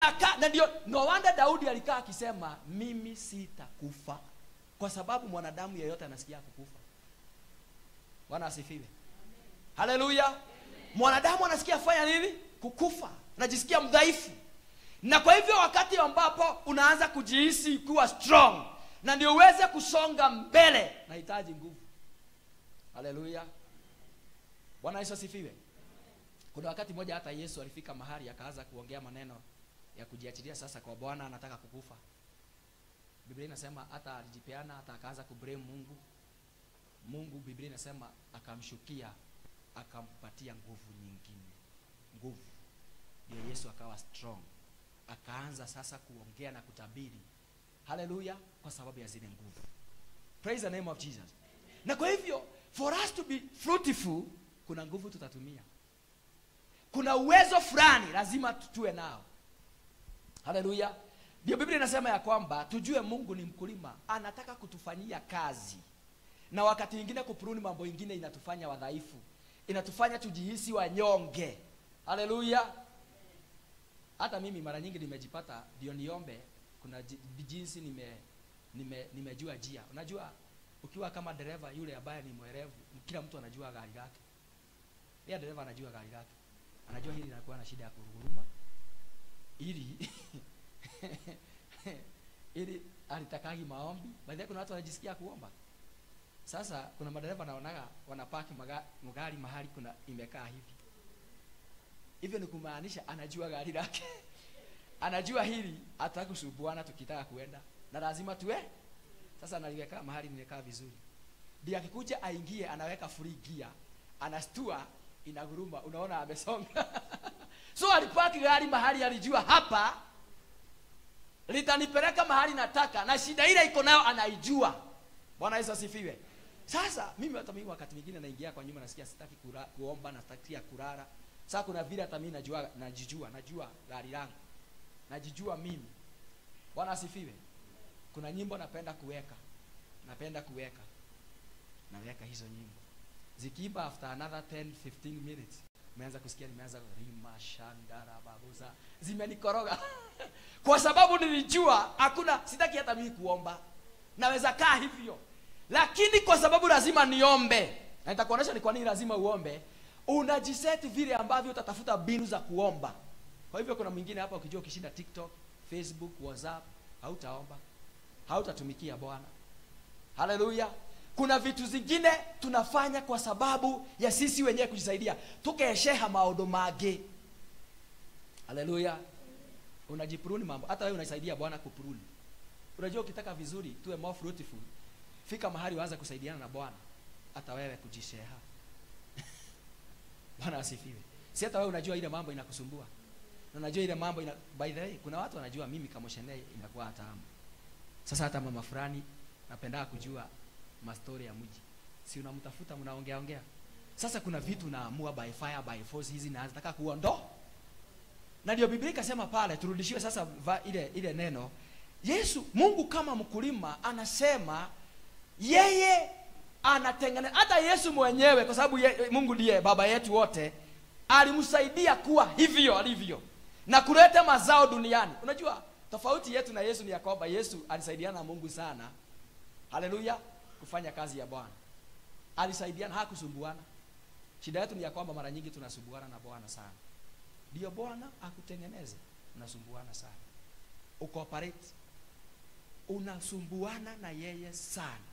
Na ndio no wonder Daudi alikaa akisema mimi sitakufa, kwa sababu mwanadamu yeyote anasikia kukufa. Bwana asifiwe. Haleluya. Mwanadamu anasikia fanya nini? Kukufa. Anajisikia mdhaifu. Na kwa hivyo wakati ambapo unaanza kujihisi kuwa strong na ndio uweze kusonga mbele, nahitaji nguvu. Haleluya. Bwana Yesu asifiwe. Kuna wakati mmoja hata Yesu alifika mahali akaanza kuongea maneno ya kujiachilia sasa kwa Bwana, anataka kukufa. Biblia inasema hata alijipeana, hata akaanza kublame Mungu. Mungu, Biblia inasema akamshukia, akampatia nguvu nyingine. Nguvu. Ndio Yesu akawa strong. Akaanza sasa kuongea na kutabiri. Haleluya, kwa sababu ya zile nguvu. Praise the name of Jesus. Na kwa hivyo, for us to be fruitful, kuna nguvu tutatumia. Kuna uwezo fulani lazima tuwe nao. Haleluya. Ndio Biblia inasema ya kwamba tujue Mungu ni mkulima, anataka kutufanyia kazi. Na wakati mwingine kupruni mambo ingine inatufanya wadhaifu, inatufanya tujihisi wanyonge. Haleluya. Hata mimi mara nyingi nimejipata ndio niombe, kuna jinsi nimejua njia. Unajua ukiwa kama dereva yule ambaye ni mwerevu, kila mtu anajua gari lake. Yeye dereva anajua gari lake. Anajua hili linakuwa na shida ya kuruguruma. Ili ili alitakagi maombi. Baadaye kuna watu wanajisikia kuomba. Sasa kuna madereva naonaga wanapaki magari mahali kuna imekaa hivi. Hivyo ni kumaanisha anajua gari lake. Anajua hili atakusumbuana tukitaka kuenda na lazima tuwe. Sasa analiweka mahali nimekaa vizuri. Ndiye akikuja aingie anaweka free gear. Anastua inaguruma, unaona amesonga. So alipaki gari mahali alijua hapa litanipeleka mahali nataka, na shida ile iko nayo anaijua. Bwana Yesu asifiwe. Sasa mimi hata mimi wakati mwingine naingia kwa nyumba nasikia sitaki kuomba, natakia kulala. Sasa kuna vile hata mimi najua, najijua, najua gari langu. Najijua mimi. Bwana asifiwe. Kuna nyimbo napenda kuweka. Napenda kuweka. Naweka hizo nyimbo. Zikiimba after another 10 15 minutes, nimeanza kusikia, nimeanza rima shandara babuza. Zimenikoroga. Kwa sababu nilijua hakuna, sitaki hata mimi kuomba. Naweza kaa hivyo. Lakini kwa sababu lazima niombe. Na nitakuonesha ni kwa nini lazima uombe. Unajiseti vile ambavyo utatafuta mbinu za kuomba. Kwa hivyo kuna mwingine hapa ukijua ukishinda TikTok, Facebook, WhatsApp, hautaomba. Hautatumikia Bwana. Haleluya. Kuna vitu zingine tunafanya kwa sababu ya sisi wenyewe kujisaidia. Tukesheha maodo mage. Haleluya. Unajipruni mambo. Hata wewe unasaidia Bwana kupruni. Unajua ukitaka vizuri tuwe more fruitful, fika mahali uanze kusaidiana na Bwana. Hata wewe kujisheha. Bwana asifiwe. Si hata wewe unajua ile mambo inakusumbua. Na unajua ile mambo ina, by the way kuna watu wanajua mimi kama shene inakuwa hatamu. Sasa hata mama fulani napenda kujua mastori ya mji. Si unamtafuta mnaongea ongea. Sasa kuna vitu naamua by fire by force hizi na nataka kuondoa. Na ndio Biblia ikasema pale turudishiwe sasa ile neno. Yesu Mungu kama mkulima anasema yeye anatengeneza. Hata Yesu mwenyewe kwa sababu Mungu ndiye baba yetu wote, alimsaidia kuwa hivyo alivyo na kuleta mazao duniani. Unajua tofauti yetu na Yesu ni ya kwamba Yesu alisaidiana na Mungu sana. Haleluya, kufanya kazi ya Bwana. Alisaidiana, hakusumbuana. Shida yetu ni ya kwamba mara nyingi tunasumbuana na Bwana sana. Ndio Bwana akutengeneze, unasumbuana sana. Ukooperate, unasumbuana na yeye sana.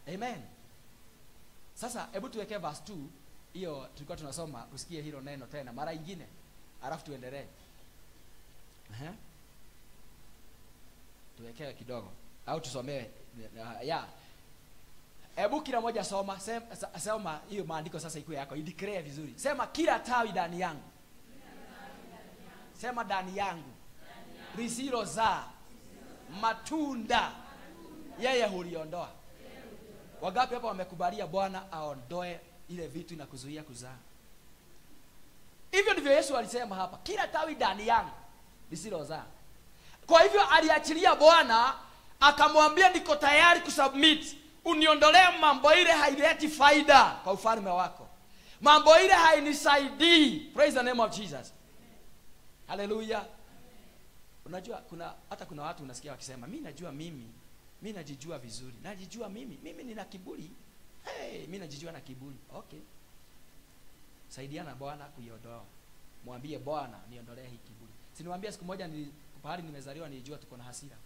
Amen. Sasa hebu tuweke verse 2 hiyo tulikuwa tunasoma, usikie hilo neno tena mara nyingine, alafu tuendelee. Tuwekee kidogo au tusomewe. Ya. Hebu kila moja soma, sema hiyo maandiko sasa ikuwe yako, ideclare vizuri. Sema kila tawi ndani yangu. Sema ndani yangu. Lisilozaa matunda yeye huliondoa. Wangapi hapa wamekubalia Bwana aondoe ile vitu inakuzuia kuzaa? Hivyo ndivyo Yesu alisema hapa, kila tawi ndani yangu lisilozaa. Kwa hivyo aliachilia Bwana akamwambia niko tayari kusubmit, uniondolee mambo ile haileti faida kwa ufalme wako. Mambo ile hainisaidii. Praise the name of Jesus. Hallelujah. Unajua kuna hata kuna watu unasikia wakisema mimi najua mimi najijua vizuri. Najijua mimi nina kiburi. Hey, mimi najijua na kiburi. Okay. Saidiana Bwana kuiondoa. Mwambie Bwana niondolee hii kiburi. Si niwaambia siku moja pahali nimezaliwa nilijua tuko na hasira.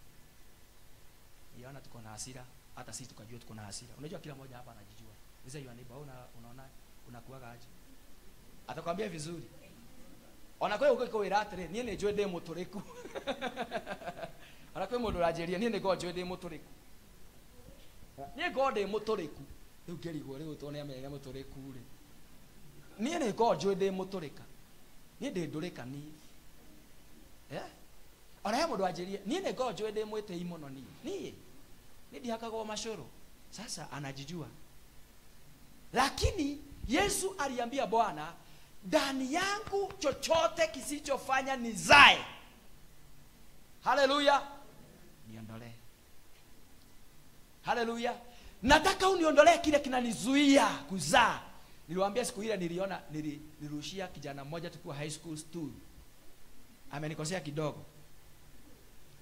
Niliona tuko na hasira, hata sisi tukajua tuko na hasira. Unajua kila mmoja hapa anajijua. Uliza your neighbor, unaona unakuaga aje? Atakwambia vizuri. Ona kwe uko kwira atiri, nie ni njui ndi muturiku. Ona kwe mundu uranjiria nie ni ngo njui ndi muturiku. Nie ngo ndi muturiku. Riu ngirigwo riu tone amenyere muturiku ri. Nie ni ngo njui ndi muturika. Nie ndi ndurika ni. Eh? Ona he mundu anjiria nie ni ngo njui ndi mwitei muno ni. Nie. Ni ndihakagwo macuru. Sasa anajijua. Lakini Yesu aliambia Bwana, ndani yangu chochote kisichofanya nizae. Haleluya. Niondolee. Haleluya. Nataka uniondolee kile kinanizuia kuzaa. Niliwaambia siku ile niliona nilirushia kijana mmoja tukiwa high school stool. Amenikosea kidogo.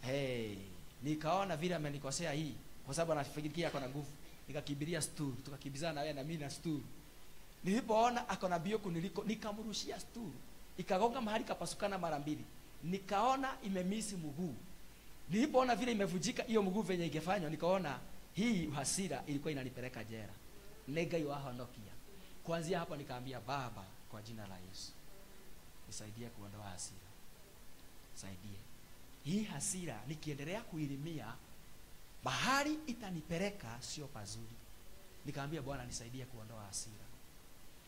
Hey, nikaona vile amenikosea hii kwa sababu anafikiria ako na nguvu. Nikakimbilia stool, tukakimbizana na yeye na mimi na stool. Nilipoona ako na bio kuniliko, nikamrushia stool. Ikagonga mahali kapasukana mara mbili. Nikaona imemisi mguu. Nilipoona vile imevujika hiyo mguu venye ingefanywa, nikaona hii hasira ilikuwa inanipeleka jela. Nega yuahonokia. Kuanzia hapo nikaambia Baba, kwa jina la Yesu, nisaidie kuondoa hasira. Saidie. Hii hasira nikiendelea kuilimia bahari itanipeleka sio pazuri. Nikaambia Bwana nisaidie kuondoa hasira.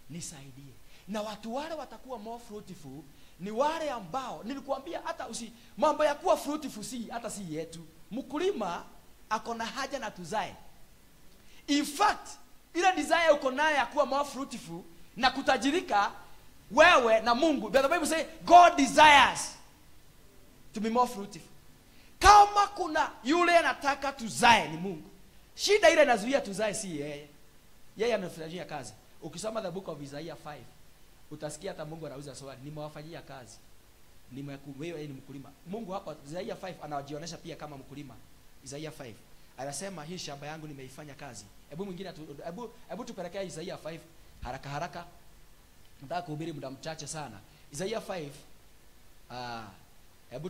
Nisaidie. Na watu wale watakuwa more fruitful ni wale ambao nilikuambia hata usi mambo ya kuwa fruitful si hata si yetu. Mkulima ako na haja na tuzae. In fact, ile desire uko nayo ya kuwa more fruitful na kutajirika wewe na Mungu. The Bible say God desires to be more fruitful. Kama kuna yule anataka tuzae ni Mungu. Shida ile inazuia tuzae si yeye. Yeye amefanyia kazi. Ukisoma the book of Isaiah 5, utasikia hata Mungu anauliza swali, nimewafanyia kazi. Wewe ni mkulima. Mungu hapa Isaiah 5 anajionyesha pia kama mkulima. Isaiah 5 anasema hii shamba yangu nimeifanya kazi. Hebu mwingine hebu tupelekea Isaiah 5 haraka haraka. Nataka kuhubiri muda mchache sana. Isaiah 5 hebu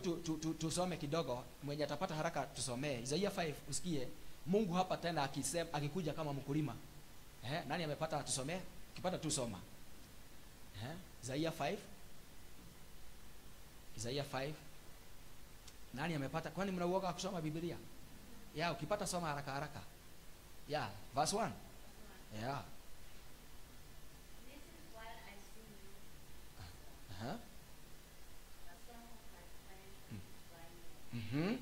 tusome kidogo, mwenye atapata haraka tusomee. Isaiah 5 usikie Mungu hapa tena akisema akikuja kama mkulima. Nani amepata tusomee? Ukipata tu soma. Isaiah 5. Isaiah 5. Nani amepata? Kwani mnauoga kusoma Biblia? Ya, ukipata soma haraka haraka. Ya, verse 1. Yeah. This is what I see you. The son of my friend is vineyard.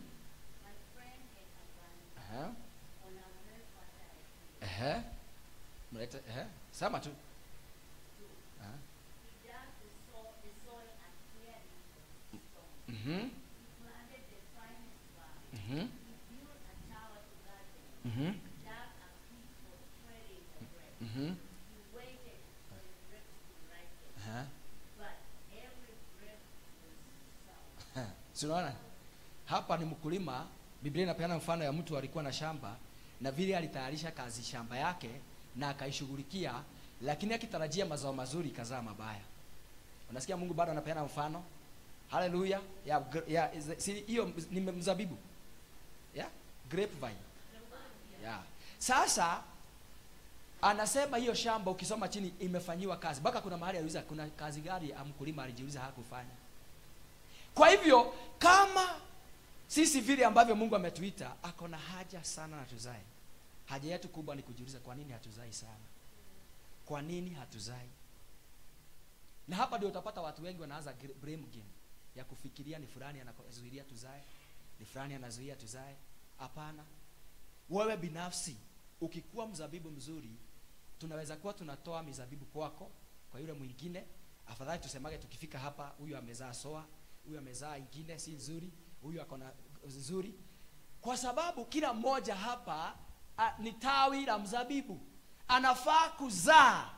My friend had a vineyard on a very fertile field. Mlete, sema tu. He dug the soil and cleared it of stones. He planted the finest vine. He built a tower to guard them. He dug a pit for treading the grapes. He waited for the grapes to ripen. But every grape was sour. Si unaona? Hapa ni mkulima. Biblia inapeana mfano ya mtu alikuwa na shamba na vile alitayarisha kazi shamba yake na akaishughulikia, lakini akitarajia mazao mazuri kazaa mabaya. Unasikia Mungu bado anapeana mfano? Haleluya. Ya si hiyo ni mzabibu. Ya, grapevine. Ya. Sasa anasema hiyo shamba ukisoma chini imefanyiwa kazi. Baka kuna mahali aliuliza kuna kazi gani mkulima alijiuliza hakufanya. Kwa hivyo kama sisi vile ambavyo Mungu ametuita, ako na haja sana na tuzae. Haja yetu kubwa ni kujiuliza kwa nini hatuzai sana. Kwa nini hatuzai? Na hapa ndio utapata watu wengi wanaanza blame game ya kufikiria ni fulani anazuilia tuzae, ni fulani anazuia tuzae. Hapana. Wewe binafsi ukikuwa mzabibu mzuri, tunaweza kuwa tunatoa mizabibu kwako, kwa yule mwingine. Afadhali tusemage tukifika hapa huyu amezaa soa, huyu amezaa ingine si nzuri, huyu akona nzuri. Kwa sababu kila mmoja hapa ni tawi la mzabibu. Anafaa kuzaa.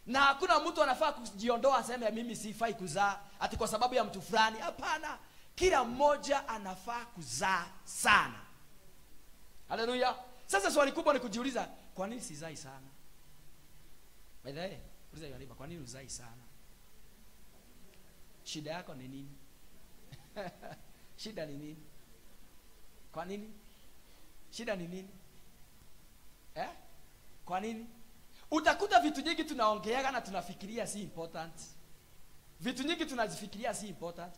Na hakuna mtu anafaa kujiondoa aseme mimi sifai kuzaa ati kwa sababu ya mtu fulani. Hapana. Kila mmoja anafaa kuzaa sana. Haleluya. Sasa swali kubwa ni kujiuliza, kwa nini sizai sana? By the way, uliza yaliba, kwa nini uzai sana? Shida yako ni nini? Shida ni nini? Kwa nini? Shida ni nini? Eh? Kwa nini? Utakuta vitu nyingi tunaongeaga na tunafikiria si important. Vitu nyingi tunazifikiria si important.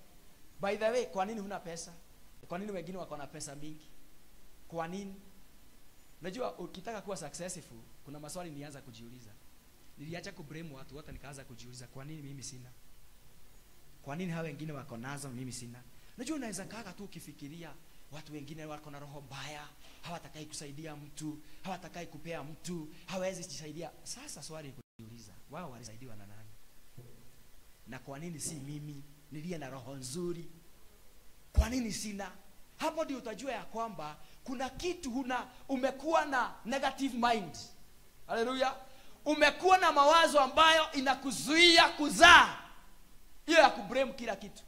By the way, kwa nini huna pesa? Kwa nini wengine wako na pesa mingi? Kwa nini? Unajua ukitaka kuwa successful, kuna maswali nilianza kujiuliza. Niliacha kublame watu wote, nikaanza kujiuliza, kwa nini mimi sina? Kwa nini hao wengine wako nazo mimi sina? Unajua unaweza kaa tu ukifikiria watu wengine wako na roho mbaya, hawatakai kusaidia mtu, hawatakai kupea mtu, hawezi kujisaidia. Sasa swali ni kujiuliza, wao walisaidiwa na nani? Na kwa nini si mimi niliye na roho nzuri? Kwa nini sina? Hapo ndio utajua ya kwamba kuna kitu huna, umekuwa na negative mind. Haleluya. Umekuwa na mawazo ambayo inakuzuia kuzaa. Hiyo ya kublame kila kitu,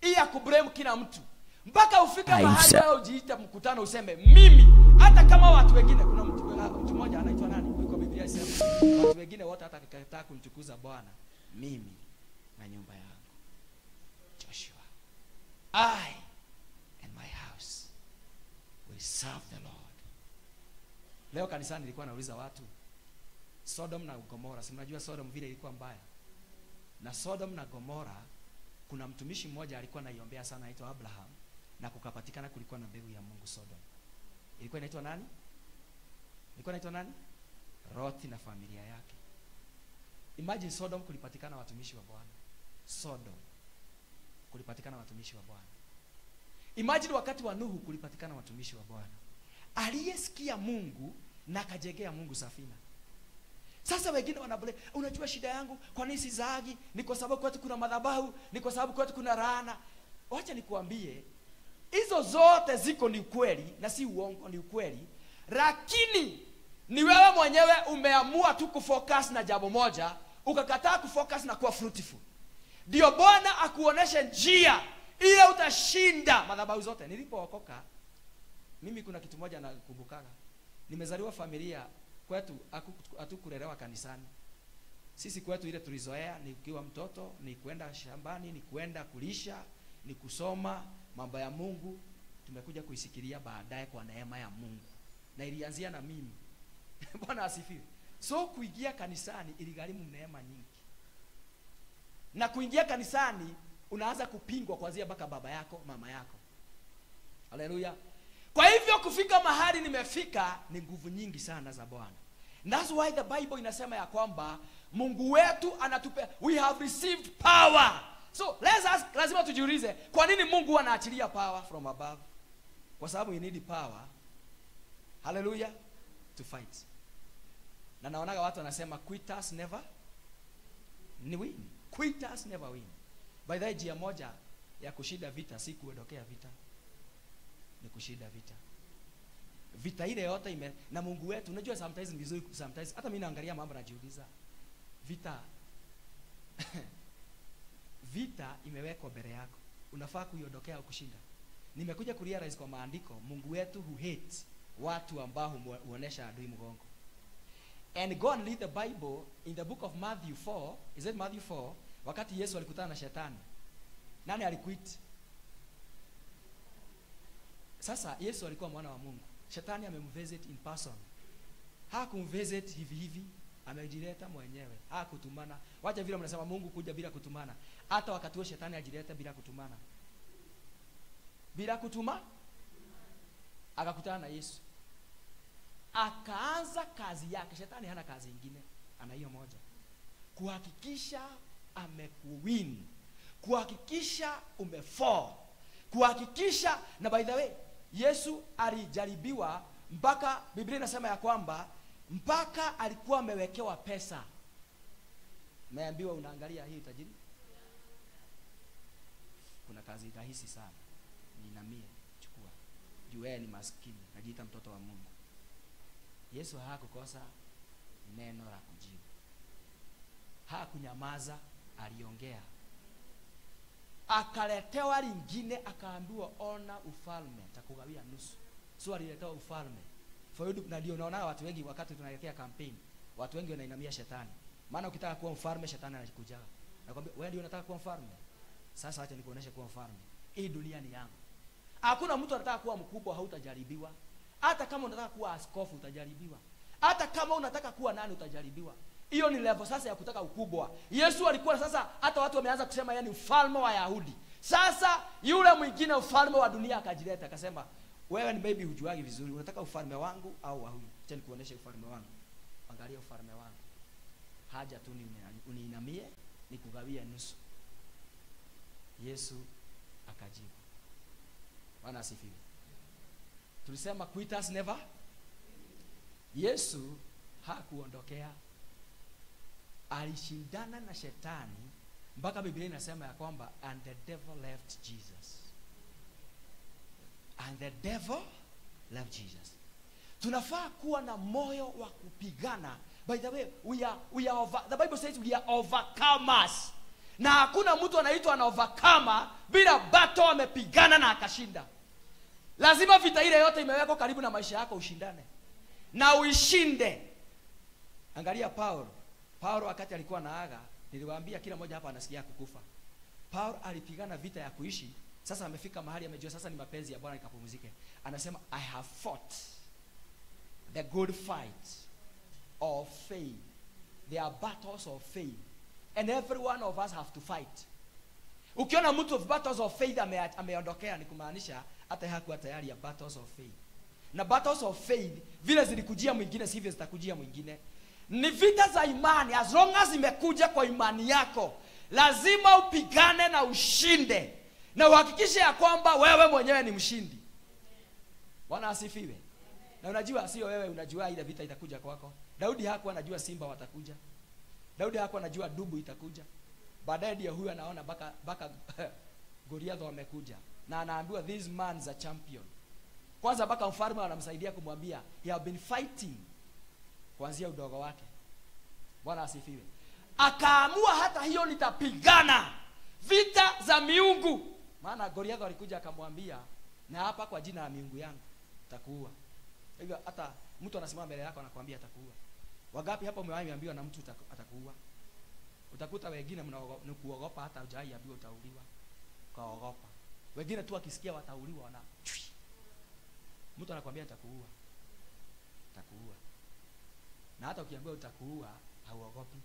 hiyo ya kublame kila mtu. Mpaka ufike mahali wewe ujiite mkutano useme mimi, hata kama watu wengine, kuna mtu mmoja anaitwa nani? Yuko Biblia inasema watu wengine wote hata akikataa kumtukuza Bwana, mimi na nyumba yangu. Joshua, I and my house will serve the Lord. Leo kanisani nilikuwa nauliza watu, Sodom na Gomora, si mnajua Sodom vile ilikuwa mbaya? Na Sodom na Gomora kuna mtumishi mmoja alikuwa anaiombea sana, anaitwa Abraham, na kukapatikana kulikuwa na mbegu ya Mungu Sodom. Ilikuwa inaitwa nani? Ilikuwa inaitwa nani? Loti na familia yake. Imagine Sodom kulipatikana watumishi wa Bwana. Sodom kulipatikana watumishi wa Bwana. Imagine wakati wa Nuhu kulipatikana watumishi wa Bwana. Aliyesikia Mungu na akajengea Mungu safina. Sasa wengine wanabule, unajua shida yangu, kwa nini sizaagi? Ni kwa sababu kwetu kuna madhabahu, ni kwa sababu kwetu kuna laana. Wacha nikuambie, hizo zote ziko ni ukweli na si uongo, ni ukweli. Lakini ni wewe mwenyewe umeamua tu kufocus na jambo moja, ukakataa kufocus na kuwa fruitful. Ndio Bwana akuoneshe njia ile utashinda madhabahu zote. Nilipookoka mimi kuna kitu moja nakumbukaga. Nimezaliwa familia kwetu hatukulelewa kanisani. Sisi kwetu ile tulizoea ni ukiwa mtoto ni kwenda shambani, ni kwenda kulisha, ni kusoma mambo ya Mungu. Tumekuja kuisikilia baadaye kwa neema ya Mungu. Na ilianzia na mimi. Bwana asifiwe. So kuingia kanisani iligharimu neema nyingi. Na kuingia kanisani unaanza kupingwa kuanzia mpaka baba yako, mama yako. Haleluya. Kwa hivyo kufika mahali nimefika ni nguvu nyingi sana za Bwana. That's why the Bible inasema ya kwamba Mungu wetu anatupea, we have received power. So let's ask, lazima tujiulize, kwa nini Mungu anaachilia power from above? Kwa sababu you need power. Hallelujah, to fight. Na naonaga watu wanasema quitters never win. Quitters never win. By the way, njia moja ya kushinda vita si kuondokea vita. Ni kushinda vita. Vita ile yote ime na Mungu wetu. Unajua sometimes ni vizuri, sometimes hata mimi naangalia mambo najiuliza. Vita vita imewekwa mbele yako. Unafaa kuiondokea au kushinda. Nimekuja kurealize kwa maandiko, Mungu wetu who hate watu ambao huonesha adui mgongo. And go and read the Bible in the book of Matthew 4. Is it Matthew 4? Wakati Yesu alikutana na shetani. Nani alikuit? Sasa Yesu alikuwa mwana wa Mungu. Shetani amemvisit in person. Hakumvisit hivi hivi, amejileta mwenyewe. Hakutumana. Wacha vile mnasema Mungu kuja bila kutumana. Hata wakati huo shetani ajileta bila kutumana. Bila kutuma akakutana na Yesu. Akaanza kazi yake. Shetani hana kazi nyingine, ana hiyo moja. Kuhakikisha amekuwin. Kuhakikisha umefall. Kuhakikisha. Na by the way, Yesu alijaribiwa mpaka Biblia inasema ya kwamba mpaka alikuwa amewekewa pesa. Umeambiwa unaangalia hii tajiri? Kuna kazi rahisi sana. Ninamie, chukua. Juu wewe ni maskini, najiita mtoto wa Mungu. Yesu hakukosa neno la kujibu. Hakunyamaza, aliongea. Akaletewa lingine, akaambiwa ona ufalme, nitakugawia nusu. So aliletewa ufalme. For you, na ndio unaona watu wengi wakati tunaelekea campaign, watu wengi wanainamia shetani. Maana ukitaka kuwa mfalme shetani anakuja. Nakwambia wewe ndio unataka kuwa mfalme. Sasa acha nikuoneshe kuwa mfalme. Hii dunia ni yangu. Hakuna mtu anataka kuwa mkubwa hautajaribiwa. Hata kama unataka kuwa askofu utajaribiwa. Hata kama unataka kuwa nani utajaribiwa. Hiyo ni level sasa ya kutaka ukubwa. Yesu alikuwa sasa, hata watu wameanza kusema yeye ni mfalme wa Yahudi. Sasa yule mwingine mfalme wa dunia akajileta akasema, wewe ni maybe hujuagi vizuri, unataka ufalme wangu au wa huyu? Acha nikuoneshe ufalme wangu. Angalia ufalme wangu. Haja tu uniinamie nikugawie nusu. Yesu akajibu. Bwana asifiwe. Tulisema quitters never. Yesu hakuondokea. Alishindana na shetani mpaka Biblia inasema ya kwamba and the devil left Jesus. And the devil left Jesus. Tunafaa kuwa na moyo wa kupigana. By the way, we are over, the Bible says we are overcomers. Na hakuna mtu anaitwa ana overcomer bila battle amepigana na akashinda. Lazima vita ile yote imewekwa karibu na maisha yako ushindane na uishinde. Angalia Paulo. Paulo wakati alikuwa naaga, niliwaambia kila mmoja hapa anasikia kukufa. Paulo alipigana vita ya kuishi. Sasa amefika mahali amejua sasa ni mapenzi ya Bwana nikapumzike. Anasema I have fought the good fight of faith. There are battles of faith. And every one of us have to fight. Ukiona mtu of battles of faith ameondokea, ni kumaanisha hata hakuwa tayari ya battles of faith. Na battles of faith vile zilikujia mwingine sivyo zitakujia mwingine. Ni vita za imani. As long as imekuja kwa imani yako, lazima upigane na ushinde. Na uhakikishe ya kwamba wewe mwenyewe ni mshindi. Bwana asifiwe. Na unajua sio wewe unajua ile vita itakuja kwako. Daudi hakuwa anajua simba watakuja. Daudi hakuwa anajua dubu itakuja. Baadaye ndiye huyu anaona baka Goliath amekuja. Na anaambiwa this man's a champion. Kwanza baka mfalme anamsaidia kumwambia he have been fighting kuanzia udogo wake. Bwana asifiwe. Akaamua hata hiyo nitapigana vita za miungu. Maana Goliath alikuja akamwambia, na hapa kwa jina la miungu yangu nitakuua. Hivyo hata mtu anasimama mbele yako anakuambia atakuua. Wangapi hapa umewahi ambiwa na mtu atakuua? Utakuta wengine mnaogopa hata hujai ambiwa utauliwa. Kaogopa. Wengine tu akisikia watauliwa wana chui. Mtu anakuambia atakuua. Atakuua. Na hata ukiambiwa utakuua hauogopi.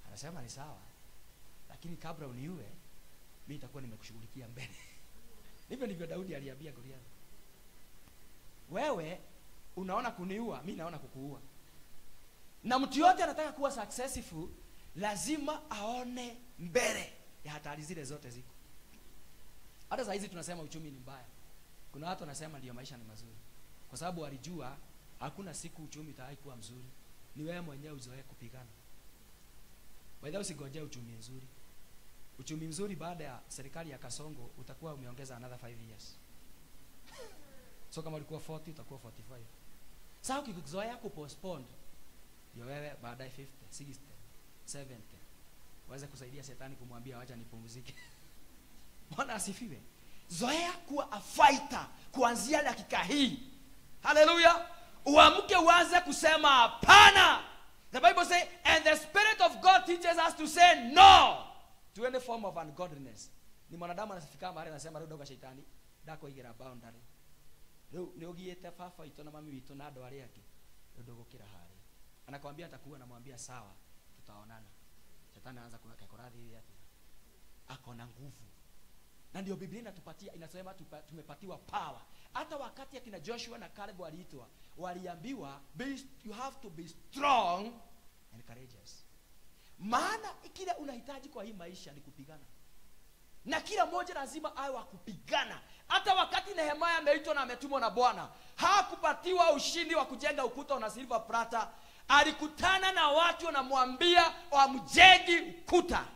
Anasema ni sawa. Lakini kabla uniue mimi nitakuwa nimekushughulikia mbele. Hivyo ndivyo Daudi aliambia Goliath. Wewe unaona kuniua, mimi naona kukuua. Na mtu yote anataka kuwa successful lazima aone mbele ya hatari zile zote ziko. Hata saa hizi tunasema uchumi ni mbaya. Kuna watu wanasema ndio maisha ni mazuri. Kwa sababu walijua hakuna siku uchumi utawahi kuwa mzuri. Ni wewe mwenyewe uzoee kupigana. Wewe usigojee uchumi mzuri. Uchumi mzuri baada ya serikali ya Kasongo utakuwa umeongeza another 5 years. So kama ulikuwa 40 utakuwa 45. Sasa ukizoea kupostpone ndio wewe baadaye 50, 60, 70 waweza kusaidia shetani kumwambia wacha nipumzike. Bwana asifiwe. Zoea kuwa a fighter kuanzia dakika hii. Hallelujah. Uamke uanze kusema hapana. The Bible says, and the Spirit of God teaches us to say no to any form of ungodliness. Ni mwanadamu anafika mahali anasema rĩu ndauga shaitani ndakũigĩra boundary. Rĩu nĩ ũgiĩte baba witũ na mami witũ na andũ arĩa angĩ, rĩu ndũgũkĩra harĩa. Anakwambia atakuwa, anamwambia sawa, tutaonana. Shetani anaanza kuweka koradhi yake. Ako na nguvu. Na ndio Biblia inatupatia, inasema tumepatiwa power. Hata wakati akina Joshua na Caleb waliitwa, waliambiwa you have to be strong and courageous. Maana kile unahitaji kwa hii maisha ni kupigana. Na kila mmoja lazima awe wa kupigana. Hata wakati Nehemia ameitwa na ametumwa na Bwana, hakupatiwa ushindi wa kujenga ukuta na silver plata. Alikutana na watu wanamwambia wamjenge ukuta.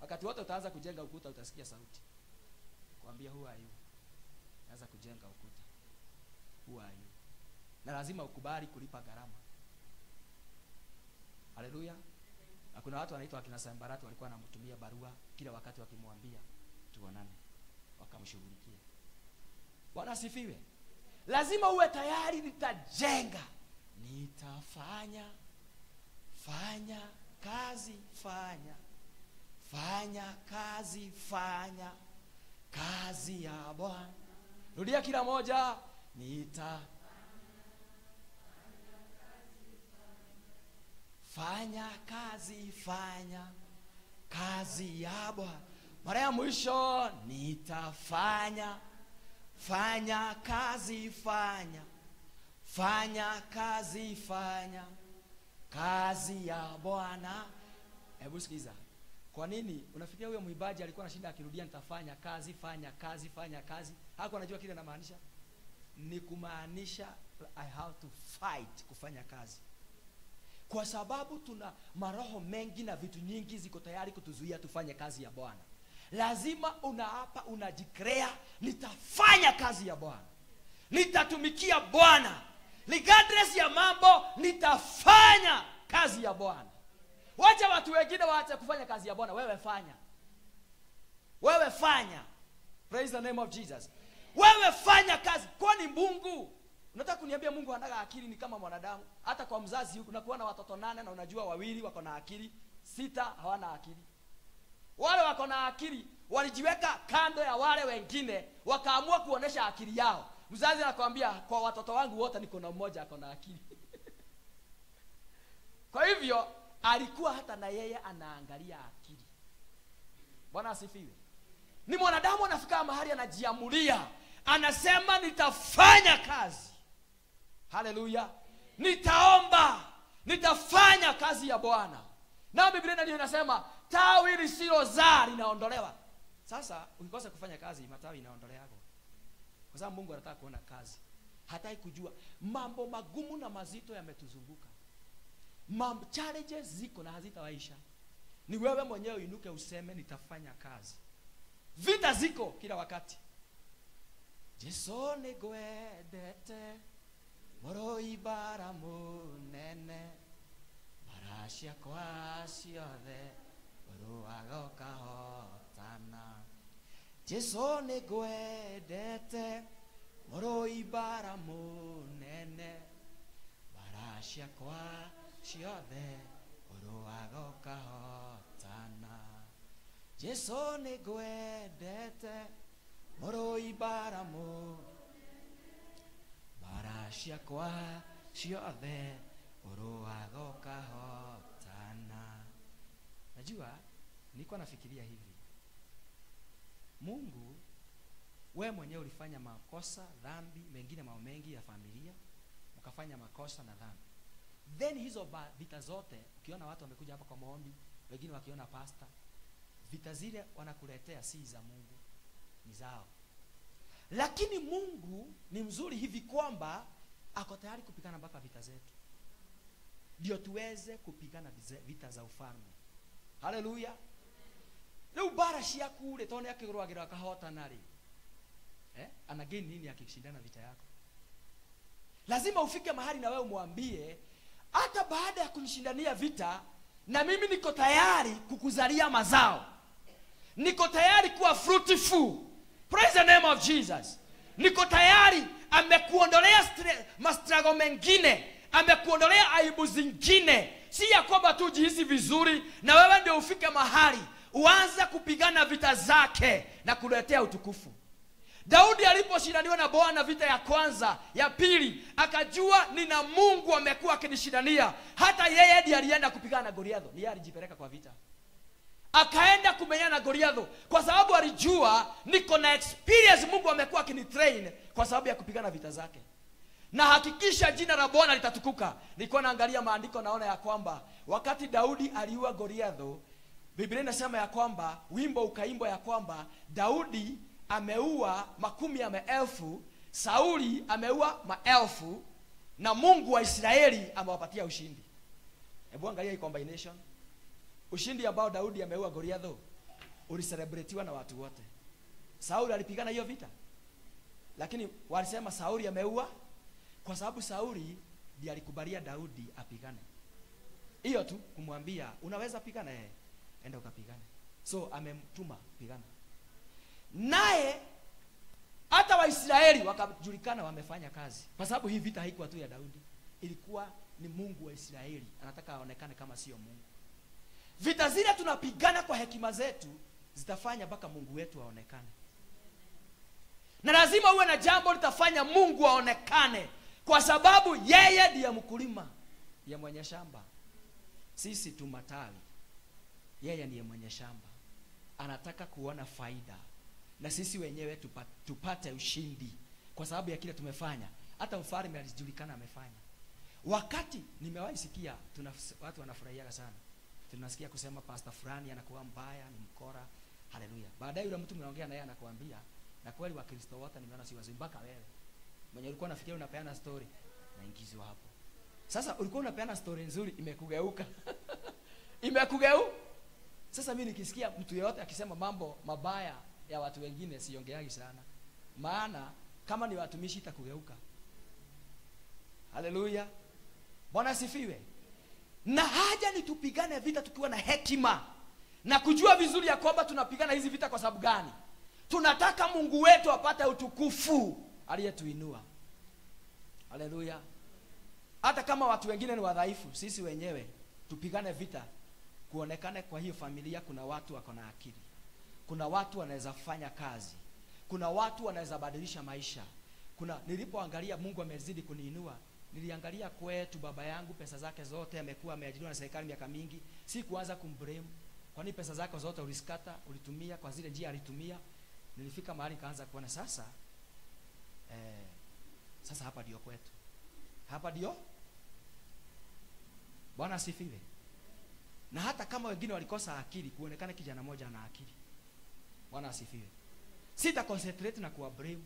Wakati wote utaanza kujenga ukuta utasikia sauti kuambia who are you? Anza kujenga ukuta. Who are you? Na lazima ukubali kulipa gharama. Haleluya. Na kuna watu wanaitwa akina Sambarati walikuwa wanamtumia barua kila wakati wakimwambia tuonane, wakamshughulikia. Bwana asifiwe. Lazima uwe tayari, nitajenga, nitafanya, fanya kazi, fanya, fanya kazi, fanya kazi ya Bwana. Rudia kila moja, nita fanya kazi, fanya kazi ya Bwana. Mara ya mwisho, nitafanya, fanya kazi, fanya, fanya kazi, fanya kazi ya Bwana. Hebu sikiza. Kwa nini unafikiria huyo mwimbaji alikuwa anashinda akirudia nitafanya kazi, fanya kazi, fanya kazi? Hakuwa anajua kile anamaanisha. Ni kumaanisha I have to fight kufanya kazi. Kwa sababu tuna maroho mengi na vitu nyingi ziko tayari kutuzuia tufanye kazi ya Bwana. Lazima unaapa, unajikrea, nitafanya kazi ya Bwana, nitatumikia Bwana, regardless ya mambo, nitafanya kazi ya Bwana. Wacha watu wengine waache kufanya kazi ya Bwana, wewe fanya. Wewe fanya. Praise the name of Jesus. Wewe fanya kazi. Kwani Mungu, unataka kuniambia Mungu hanaga akili ni kama mwanadamu? Hata kwa mzazi unakuwa na watoto 8 na unajua 2 wako na akili, 6 hawana akili. Wale wako na akili walijiweka kando ya wale wengine, wakaamua kuonesha akili yao. Mzazi anakuambia kwa watoto wangu wote niko na mmoja ako na akili. Kwa hivyo alikuwa hata na yeye anaangalia akili. Bwana asifiwe. Ni mwanadamu anafika mahali anajiamulia, anasema nitafanya kazi. Haleluya. Nitaomba, nitafanya kazi ya Bwana. Na Biblia ndio inasema tawi lisilozaa linaondolewa. Sasa ukikosa kufanya kazi, matawi inaondolewa. Kwa sababu Mungu anataka kuona kazi. Hataki kujua mambo magumu na mazito yametuzunguka. Mambo challenges ziko na hazitawaisha. Ni wewe mwenyewe inuke useme nitafanya kazi. Vita ziko kila wakati. Jesu nigwendete mũrũi bara mũnene bara ciakwa ciothe ũrũaga ũkahotana. Jesu nĩngwendete mũrũi bara mũnene bara ciakwa ciothe ũrũaga ũkahotana. Jesu nĩngwendete mũrũi bara mũnene bara ciakwa ciothe ũrũaga ũkahotana. Najua nilikuwa nafikiria hivi. Mungu, wewe mwenyewe ulifanya makosa, dhambi, mengine mambo mengi ya familia, mkafanya makosa na dhambi. Then hizo vita zote, ukiona watu wamekuja hapa kwa maombi, wengine wakiona pastor, vita zile wanakuletea si za Mungu, ni zao. Lakini Mungu ni mzuri hivi kwamba ako tayari kupigana mpaka vita zetu, ndio tuweze kupigana vita za ufalme. Haleluya. Leo bara ciaku ri tone akigurwagira akahotana ri. Ana gain nini akishindana vita yako? Lazima ufike mahali na wewe umwambie hata baada ya kunishindania vita, na mimi niko tayari kukuzalia mazao. Niko tayari kuwa fruitful. Praise the name of Jesus. Niko tayari. Amekuondolea mastrago mengine, amekuondolea aibu zingine. Si ya kwamba tu jihisi vizuri, na wewe ndio ufike mahali uanze kupigana vita zake na kuletea utukufu. Daudi aliposhindaniwa na Bwana vita ya kwanza, ya pili, akajua nina Mungu amekuwa akinishindania. Hata yeye ndiye alienda kupigana na Goliath, ni yeye alijipeleka kwa vita. Akaenda kumenyana na Goliath kwa sababu alijua niko na experience, Mungu amekuwa akinitrain kwa sababu ya kupigana vita zake. Na hakikisha jina la Bwana litatukuka. Nilikuwa naangalia maandiko naona ya kwamba wakati Daudi aliua Goliath, Biblia inasema ya kwamba wimbo ukaimbwa ya kwamba Daudi ameua makumi ya maelfu, Sauli ameua maelfu, na Mungu wa Israeli amewapatia ushindi. Hebu angalia hii combination. Ushindi ambao Daudi ameua Goliath ulicelebratiwa na watu wote. Sauli alipigana hiyo vita, lakini walisema Sauli ameua kwa sababu Sauli ndiye alikubalia Daudi apigane. Hiyo tu kumwambia unaweza pigana, yeye enda ukapigane. So amemtuma pigana. Naye hata Waisraeli wakajulikana wamefanya kazi. Kwa sababu hii vita haikuwa tu ya Daudi, ilikuwa ni Mungu wa Israeli anataka aonekane kama sio Mungu. Vita zile tunapigana kwa hekima zetu zitafanya mpaka Mungu wetu aonekane. Na lazima uwe na jambo litafanya Mungu aonekane, kwa sababu yeye ndiye mkulima, ndiye mwenye shamba. Sisi tu matawi, yeye ndiye mwenye shamba. Anataka kuona faida na sisi wenyewe tupate ushindi kwa sababu ya kile tumefanya. Hata mfalme alijulikana amefanya. Wakati nimewahi sikia watu wanafurahiaga sana. Tunasikia kusema pastor fulani anakuwa mbaya, ni mkora. Haleluya. Baadaye yule mtu mnaongea naye anakuambia, na kweli Wakristo wote nimeona si wazuri, mpaka wewe mwenye ulikuwa unafikiria unapeana story naingizwa hapo. Sasa ulikuwa unapeana story nzuri, imekugeuka. Imekugeuka. Sasa mimi nikisikia mtu yeyote akisema mambo mabaya ya watu wengine siongeagi sana. Maana kama ni watumishi itakugeuka. Haleluya. Bwana asifiwe. Na haja ni tupigane vita tukiwa na hekima na kujua vizuri ya kwamba tunapigana hizi vita kwa sababu gani. Tunataka Mungu wetu apate utukufu aliyetuinua. Haleluya. Hata kama watu wengine ni wadhaifu, sisi wenyewe tupigane vita kuonekane kwa hiyo familia kuna watu wako na akili. Kuna watu wanaweza fanya kazi. Kuna watu wanaweza badilisha maisha. Kuna nilipoangalia Mungu amezidi kuniinua, niliangalia kwetu baba yangu pesa zake zote amekuwa ameajiriwa na serikali miaka mingi, si kuanza kumblame. Kwani pesa zako zote ulisikata, ulitumia kwa zile njia alitumia. Nilifika mahali nikaanza kuona sasa sasa hapa ndio kwetu. Hapa ndio. Bwana asifiwe. Na hata kama wengine walikosa akili, kuonekana kijana mmoja ana akili. Bwana asifiwe. Sita concentrate na kuwa brave,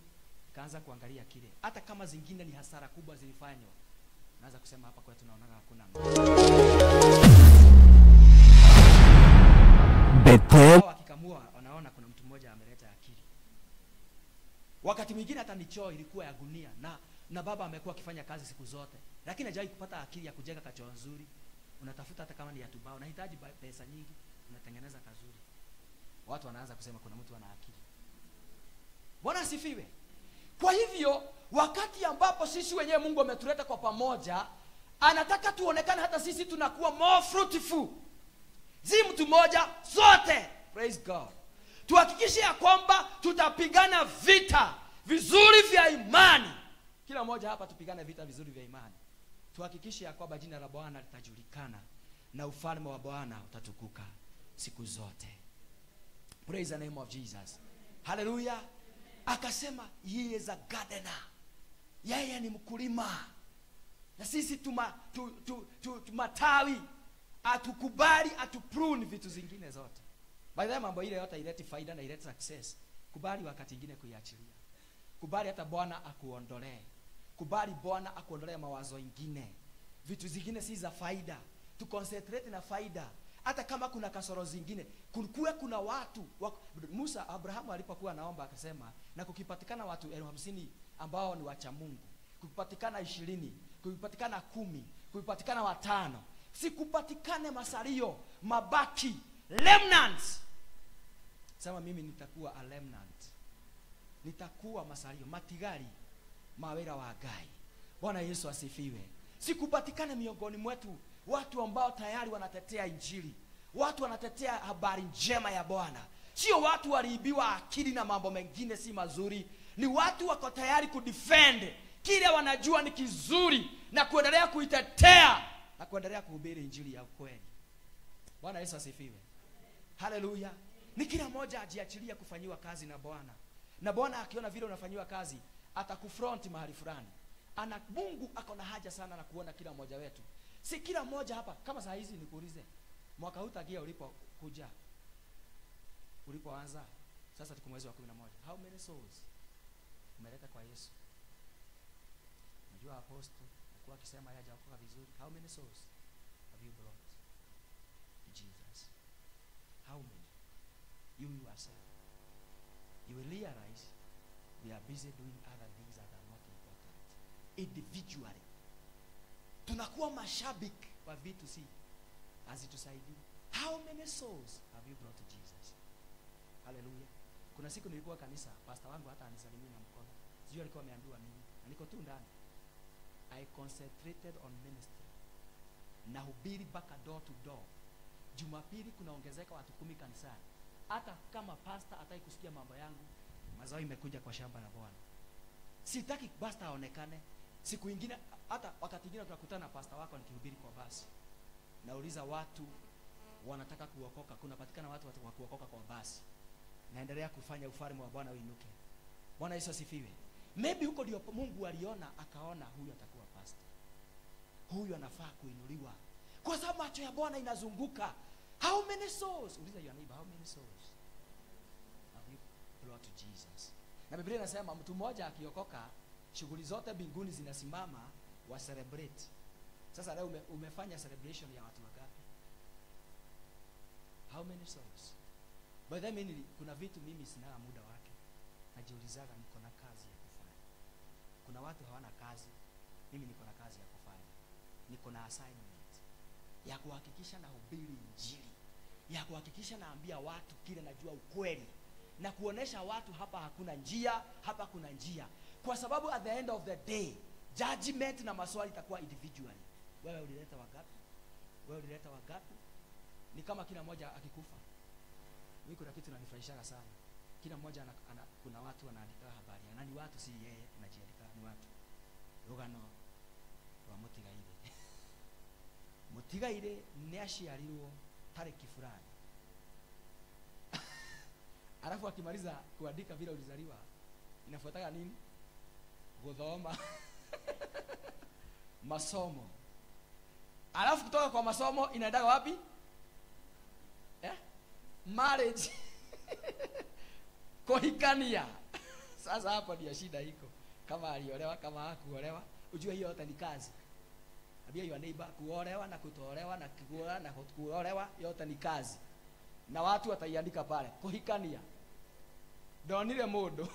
kaanza kuangalia kile. Hata kama zingine ni hasara kubwa zilifanywa, naanza kusema hapa kwetu tunaonaga hakuna. Bethel wakikamua wanaona kuna mtu mmoja ameleta akili. Wakati mwingine hata michoo ilikuwa ya gunia, na baba amekuwa akifanya kazi siku zote, lakini hajawahi kupata akili ya kujenga kachoo nzuri. Unatafuta hata kama ni ya tubao, unahitaji pesa nyingi, unatengeneza kazuri. Watu wanaanza kusema kuna mtu ana akili. Bwana asifiwe. Kwa hivyo wakati ambapo sisi wenyewe Mungu ametuleta kwa pamoja, anataka tuonekane hata sisi tunakuwa more fruitful. Si mtu mmoja, sote. Praise God. Tuhakikishe ya kwamba tutapigana vita vizuri vya imani. Kila mmoja hapa tupigane vita vizuri vya imani. Tuhakikishe ya kwamba jina la Bwana litajulikana na ufalme wa Bwana utatukuka siku zote. Praise the name of Jesus. Hallelujah. Akasema he is a gardener. Yeye ni mkulima. Na sisi tumatawi. Atukubali atuprune vitu zingine zote. By the way, mambo ile yote ileti faida na ileti success. Kubali wakati ingine kuiachilia. Kubali hata Bwana akuondolee. Kubali Bwana akuondolee mawazo ingine. Vitu zingine si za faida. Tu concentrate na faida. Hata kama kuna kasoro zingine, kulikuwa kuna watu Musa, Abrahamu alipokuwa anaomba akasema, na kukipatikana watu 50,000 ambao ni wacha Mungu, kukipatikana 20, kukipatikana 10, kukipatikana 5, sikupatikane masalio, mabaki, remnants. Sema mimi nitakuwa a remnant. Nitakuwa masalio, matigari, mawera wa Ngai. Bwana Yesu asifiwe. Sikupatikane miongoni mwetu watu ambao tayari wanatetea injili, watu wanatetea habari njema ya Bwana. Sio watu waliibiwa akili na mambo mengine si mazuri. Ni watu wako tayari kudefend kile wanajua ni kizuri na kuendelea kuitetea na kuendelea kuhubiri injili ya ukweli. Bwana Yesu asifiwe. Haleluya. Ni kila mmoja ajiachilia kufanyiwa kazi na Bwana. Na Bwana akiona vile unafanyiwa kazi, atakufront mahali fulani. Ana Mungu ako na haja sana na kuona kila mmoja wetu. Si kila mmoja hapa, kama saa hizi nikuulize, mwaka huu tagia ulipokuja, ulipoanza, sasa tuko mwezi wa 11. How many souls umeleta kwa Yesu? Unajua apostle alikuwa akisema yeye hajaokoka vizuri. How many souls have you brought to Jesus? How many? You yourself. You will realize we are busy doing other things that are not important. Individually. Tunakuwa mashabiki wa vitu si Hazitusaidii. How many souls have you brought to Jesus? Hallelujah. Kuna siku nilikuwa kanisa, pastor wangu hata anisalimia na mkono. Sijui alikuwa ameambiwa nini. Na niko tu ndani. I concentrated on ministry. Nahubiri mpaka door to door. Jumapili kunaongezeka watu 10 kanisani. Hata kama pastor hataki kusikia mambo yangu, mazao imekuja kwa shamba la Bwana. Sitaki pastor aonekane. Siku ingine hata wakati mwingine tunakutana na pastor wako nikihubiri kwa basi. Nauliza watu wanataka kuokoka, kunapatikana watu wa kuokoka kwa basi. Naendelea kufanya ufalme wa Bwana uinuke. Bwana Yesu asifiwe. Maybe huko ndio Mungu aliona, akaona huyu atakuwa pastor. Huyu anafaa kuinuliwa. Kwa sababu macho ya Bwana inazunguka. How many souls? Uliza your neighbor, how many souls have you brought to Jesus? Na Biblia inasema mtu mmoja akiokoka, shughuli zote mbinguni zinasimama, wa celebrate. Sasa leo umefanya celebration ya watu wangapi? How many souls? By the way, kuna vitu mimi sina muda wake. Najiulizaga niko na kazi ya kufanya. Kuna watu hawana kazi, mimi niko na kazi ya kufanya. Niko na assignment ya kuhakikisha nahubiri Injili, ya kuhakikisha naambia watu kile najua ukweli, na kuonesha watu hapa hakuna njia, hapa kuna njia. Kwa sababu at the end of the day, judgment na maswali itakuwa individually. Wewe ulileta wangapi? Wewe ulileta wangapi? Ni kama kila mmoja akikufa. Mimi kuna kitu kinanifurahisha sana. Kila mmoja kuna watu wanaandika habari. Na ni watu, si yeye anajiandika, ni watu. Rugano rwa Mutigaire. Mutigaire ni aciarirwo tariki fulani. Alafu akimaliza kuandika vile ulizaliwa, inafuataga nini? Kuthoma. Masomo. Alafu kutoka kwa masomo inaendaga wapi? Marriage. Kuhikania. Sasa hapo ndio shida iko. Kama aliolewa, kama hakuolewa, ujue hiyo yote ni kazi. Ambia your neighbor, kuolewa na kutolewa na kuoa na kuolewa yote ni kazi. Na watu wataiandika pale, kuhikania. Ndonire mundu.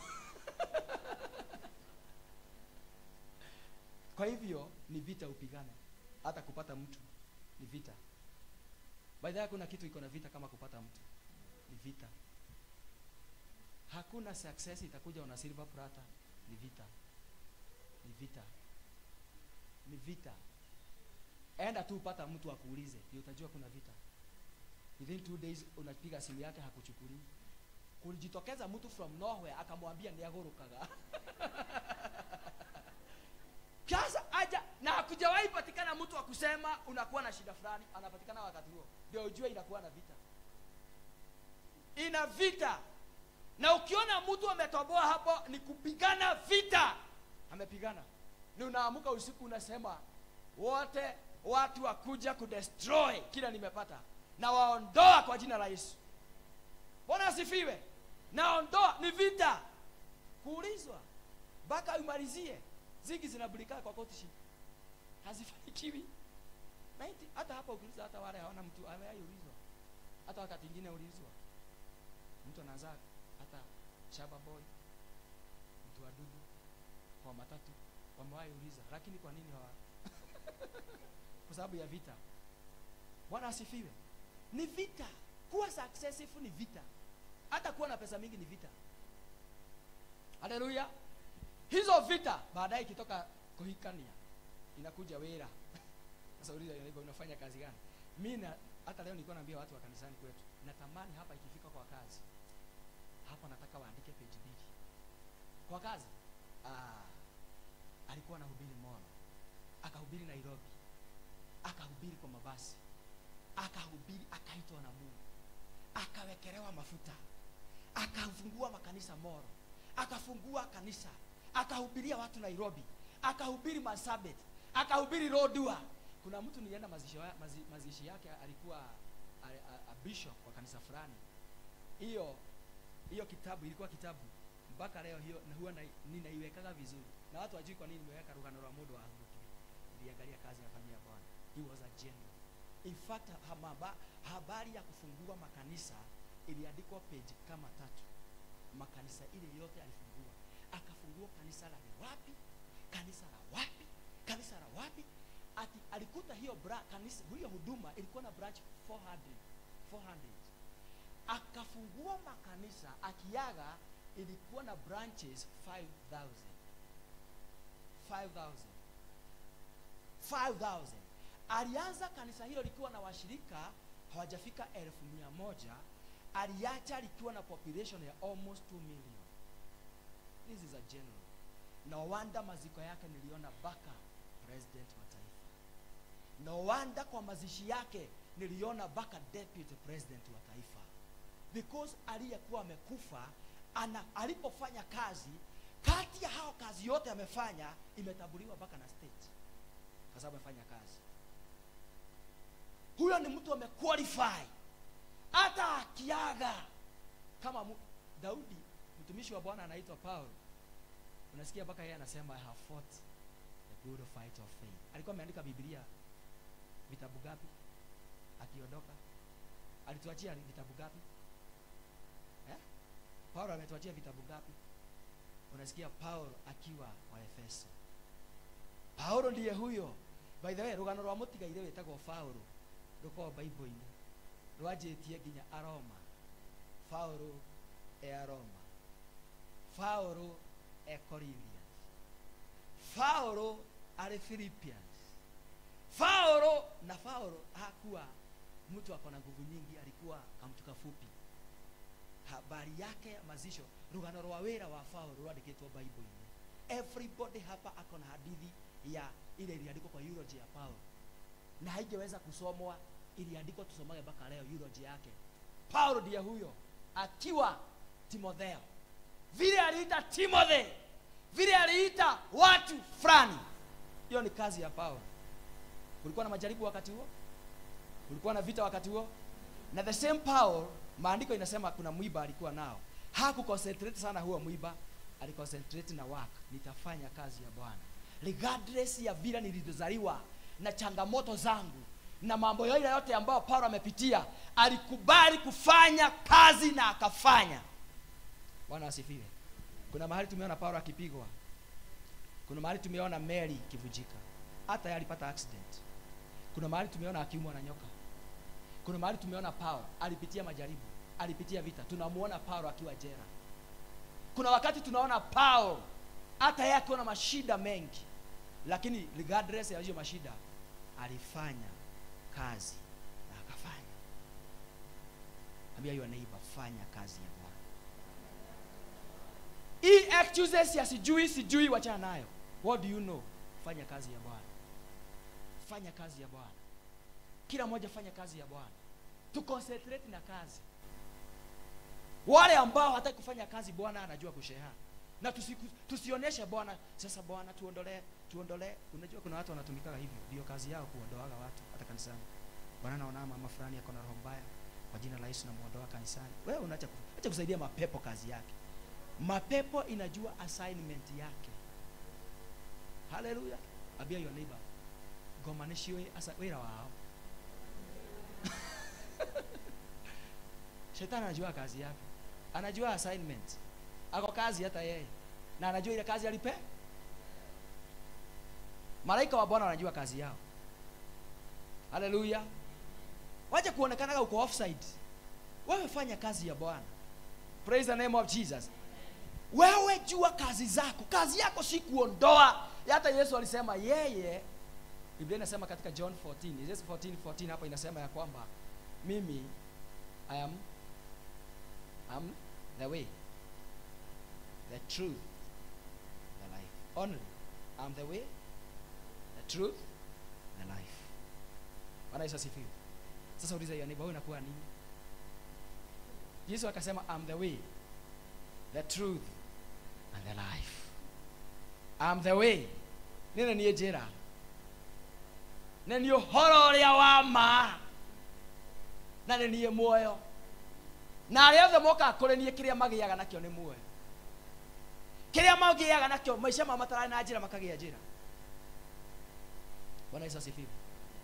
Kwa hivyo ni vita upigane. Hata kupata mtu ni vita. By the way, kuna kitu iko na vita kama kupata mtu. Ni vita. Hakuna success itakuja una silver platter. Ni vita. Ni vita. Ni vita. Enda tu upata mtu akuulize, ndio utajua kuna vita. Within 2 days unapiga simu yake hakuchukulii. Kulijitokeza mtu from nowhere akamwambia ni agorukaga. Sasa aja na hakujawahi patikana mtu akusema unakuwa na shida fulani, anapatikana wakati huo. Ndio ujue inakuwa na vita. Ina vita. Na ukiona mtu ametoboa hapo ni kupigana vita. Amepigana. Ni unaamuka usiku unasema wote watu wakuja kudestroy kila nimepata. Na waondoa kwa jina la Yesu. Bwana asifiwe. Naondoa, ni vita. Kuulizwa mpaka umalizie. Zigi zinabulika kwa courtship. Hazifanikiwi. 90 hata hapa ukiuliza hata wale hawana mtu ameulizwa. Hata wakati mwingine ulizwa. Mtu anaanza hata shaba boy, mtu wa dudu kwa matatu wamewahi uliza, lakini kwa nini hawa? Kwa sababu ya vita. Bwana asifiwe. Ni vita. Kuwa successful ni vita. Hata kuwa na pesa mingi ni vita. Haleluya. Hizo vita baadaye ikitoka kuhikania inakuja wera. Sasa uliza unafanya kazi gani? Mimi hata leo nilikuwa naambia watu wa kanisani kwetu, natamani hapa ikifika kwa kazi, hapa nataka waandike page 2. Kwa kazi. Alikuwa anahubiri Molo, akahubiri Nairobi, akahubiri kwa mabasi, akahubiri, akaitwa na Mungu, akawekelewa mafuta, akafungua makanisa Molo, akafungua kanisa, akahubiria watu Nairobi, akahubiri Marsabit, akahubiri Lodwar. Kuna mtu nilienda mazishi yake, alikuwa a bishop wa kanisa fulani. Hiyo kitabu ilikuwa kitabu mpaka leo hiyo, na huwa ninaiwekaga vizuri. Na watu wajui kwa nini nimeweka rugano rwa mundu wa hurukire. Niliangalia kazi afanyia Bwana. He was a general. In fact, habari ya kufungua makanisa iliandikwa page kama 3. Makanisa ile yote alifungua. Akafungua kanisa la wapi? Kanisa la wapi? Kanisa la wapi? Ati alikuta hiyo kanisa, hiyo huduma ilikuwa na branch 400. Akafungua makanisa akiaga ilikuwa na branches 5,000. 5,000. Alianza kanisa hilo likiwa na washirika hawajafika 100,000. Aliacha likiwa na population ya almost 2 million. This is a general. No wonder maziko yake niliona baka president wa taifa. No wonder kwa mazishi yake niliona baka deputy president wa taifa. Because aliyekuwa amekufa, alipofanya kazi, kati ya hao kazi yote amefanya imetabuliwa baka na state. Kwa sababu amefanya kazi. Huyo ni mtu amequalify. Hata akiaga kama Daudi, mtumishi wa Bwana anaitwa Paul. Unasikia mpaka yeye anasema I have fought the good fight of faith. Alikuwa ameandika Biblia vitabu gapi? Akiondoka alituachia vitabu gapi? Paul ametuachia vitabu gapi? Unasikia Paul akiwa wa Efeso. Paulo ndiye huyo. By the way, rugano rwa mutigaire wetagwo Paulo ruko Bible-inĩ rwanjĩtie nginya Aroma. Paulo e Aroma, Paulo e Corinthians, Paulo arĩ Philippians. Paulo na Paulo hakuwa mtu akona nguvu nyingi, alikuwa kamtu kafupi. Habari yake ya mazisho, rugano rwa wĩra wa Paulo rwandĩkĩtwo Bible-inĩ. Everybody hapa akona hadithi ya ile iliandikwa kwa eulogy ya Paulo, na haingeweza kusomwa, iliandikwa tusomage mpaka leo eulogy yake. Paulo ndiye huyo akiwa Timotheo. Vile aliita Timothy, vile aliita watu fulani. Hiyo ni kazi ya Paulo. Kulikuwa na majaribu wakati huo? Kulikuwa na vita wakati huo? Na the same Paul, maandiko inasema kuna mwiba alikuwa nao. Hakuconcentrate sana huo mwiba, aliconcentrate na work. Nitafanya kazi ya Bwana. Regardless ya vile nilizozaliwa na changamoto zangu na mambo yote yote ambayo Paulo amepitia, alikubali kufanya kazi na akafanya. Bwana asifiwe. Kuna mahali tumeona Paulo akipigwa. Kuna mahali tumeona meli ikivunjika. Hata yeye alipata accident. Kuna mahali tumeona akiumwa na nyoka. Kuna mahali tumeona Paulo alipitia majaribu, alipitia vita. Tunamuona Paulo akiwa jela. Kuna wakati tunaona Paulo hata yeye akiwa na mashida mengi, lakini regardless ya hiyo mashida alifanya kazi na akafanya. Ambia your neighbor, fanya kazi ya Bwana. Hii excuses ya sijui sijui, wachana nayo. What do you know? Fanya kazi ya Bwana. Fanya kazi ya Bwana. Kila mmoja fanya kazi ya Bwana. Tu concentrate na kazi. Wale ambao hataki kufanya kazi, Bwana anajua kusheha. Na tusionyeshe Bwana, sasa Bwana tuondolee, tuondolee. Unajua kuna watu wanatumika hivyo, ndio kazi yao kuondoaga watu hata kanisani. Bwana naona mama fulani ako na roho mbaya, kwa jina la Yesu namuondoa kanisani. Wewe unaacha acha kusaidia mapepo kazi yake. Mapepo inajua assignment yake. Hallelujah. Ambia your neighbor, ngoma nĩ ciũĩ wĩra wao. Shetani anajua kazi yake. Anajua assignment. Ako kazi hata yeye. Na anajua ile kazi alipe. Malaika wa Bwana wanajua kazi yao. Hallelujah. Wacha kuonekana uko offside. Wewe fanya kazi ya Bwana. Praise the name of Jesus. Wewe jua kazi zako. Kazi yako si kuondoa. Hata Yesu alisema yeye, Biblia inasema katika John 14, Yesu 14:14 hapo inasema ya kwamba mimi I am the way, the truth, the life. Only I am the way, the truth, the life. Bwana Yesu asifiwe. Sasa uliza yeye, wewe unakuwa nini? Yesu akasema I am the way, the truth and the life. I am the way. Nene niĩ njĩra. Nĩ niĩ ũhoro ũrĩa wa ma. Na nĩ niĩ muoyo. Na arĩa othe mokaga kũrĩ niĩ kĩrĩa magĩaga nakĩo nĩ muoyo. Kĩrĩa magĩaga nakĩo maica mao matararĩ na njĩra makagĩa njĩra. Bwana Yesu asifiwe.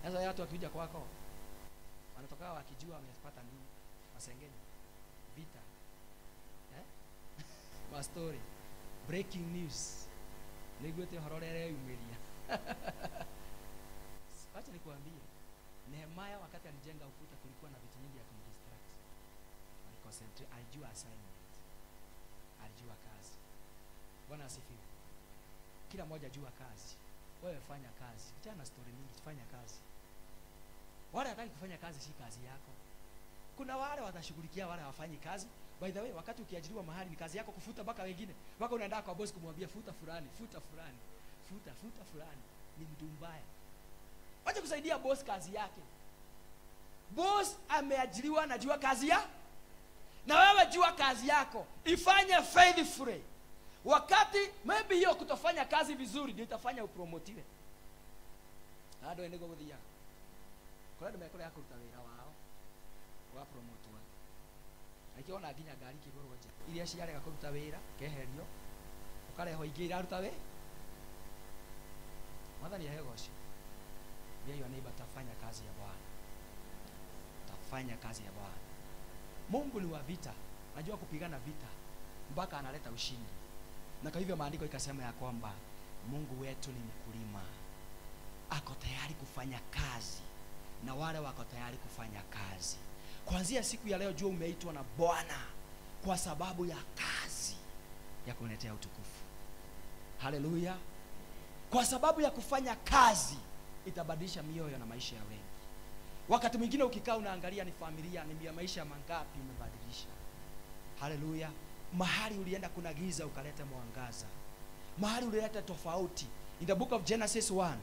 Sasa watu wakikuja kwako wanatoka wakijua wamepata nini? Masengenyo, vita, ma story, breaking news. Nĩguĩte ũhoro ũrĩa ũreyumĩria. Wacha nikuambie, Nehemia wakati alijenga ukuta kulikuwa na vitu nyingi ya kumdistract. Aliconcentrate, alijua assignment. Alijua kazi. Bwana asifiwe. Kila mmoja jua kazi. Wewe fanya kazi. Achana na story mingi, fanya kazi. Wale hataki kufanya kazi si kazi yako. Kuna wale watashughulikia wale hawafanyi kazi. By the way, wakati ukiajiriwa mahali ni kazi yako kufuta mpaka wengine. Mpaka unaenda kwa boss kumwambia futa fulani, futa fulani, futa futa fulani. Ni mtu mbaya. Wacha kusaidia boss kazi yake. Boss ameajiriwa, anajua kazi ya. Na wewe jua kazi yako. Ifanye faithfully. Wakati maybe hiyo kutofanya kazi vizuri ndio itafanya upromotiwe. Ado endego guthia. Kora ndimekora ya kuruta wira wao. Wa promotwa. Akiona nginya ngari kigurwo nja. Iria ciarega kuruta wira keherio. Ukareho ingi iraruta we. Mwathani ahegoci. Yeye neighbor, tafanya kazi ya Bwana. Tafanya kazi ya Bwana. Mungu ni wa vita. Anajua kupigana vita mpaka analeta ushindi. Na kwa hivyo maandiko ikasema ya kwamba Mungu wetu ni mkulima. Ako tayari kufanya kazi na wale wako tayari kufanya kazi. Kuanzia siku ya leo jua umeitwa na Bwana kwa sababu ya kazi ya kuletea utukufu. Haleluya. Kwa sababu ya kufanya kazi itabadilisha mioyo na maisha ya wengi. Wakati mwingine ukikaa unaangalia ni familia, ni maisha mangapi umebadilisha. Haleluya. Mahali ulienda kuna giza ukaleta mwangaza. Mahali ulileta tofauti. In the book of Genesis 1.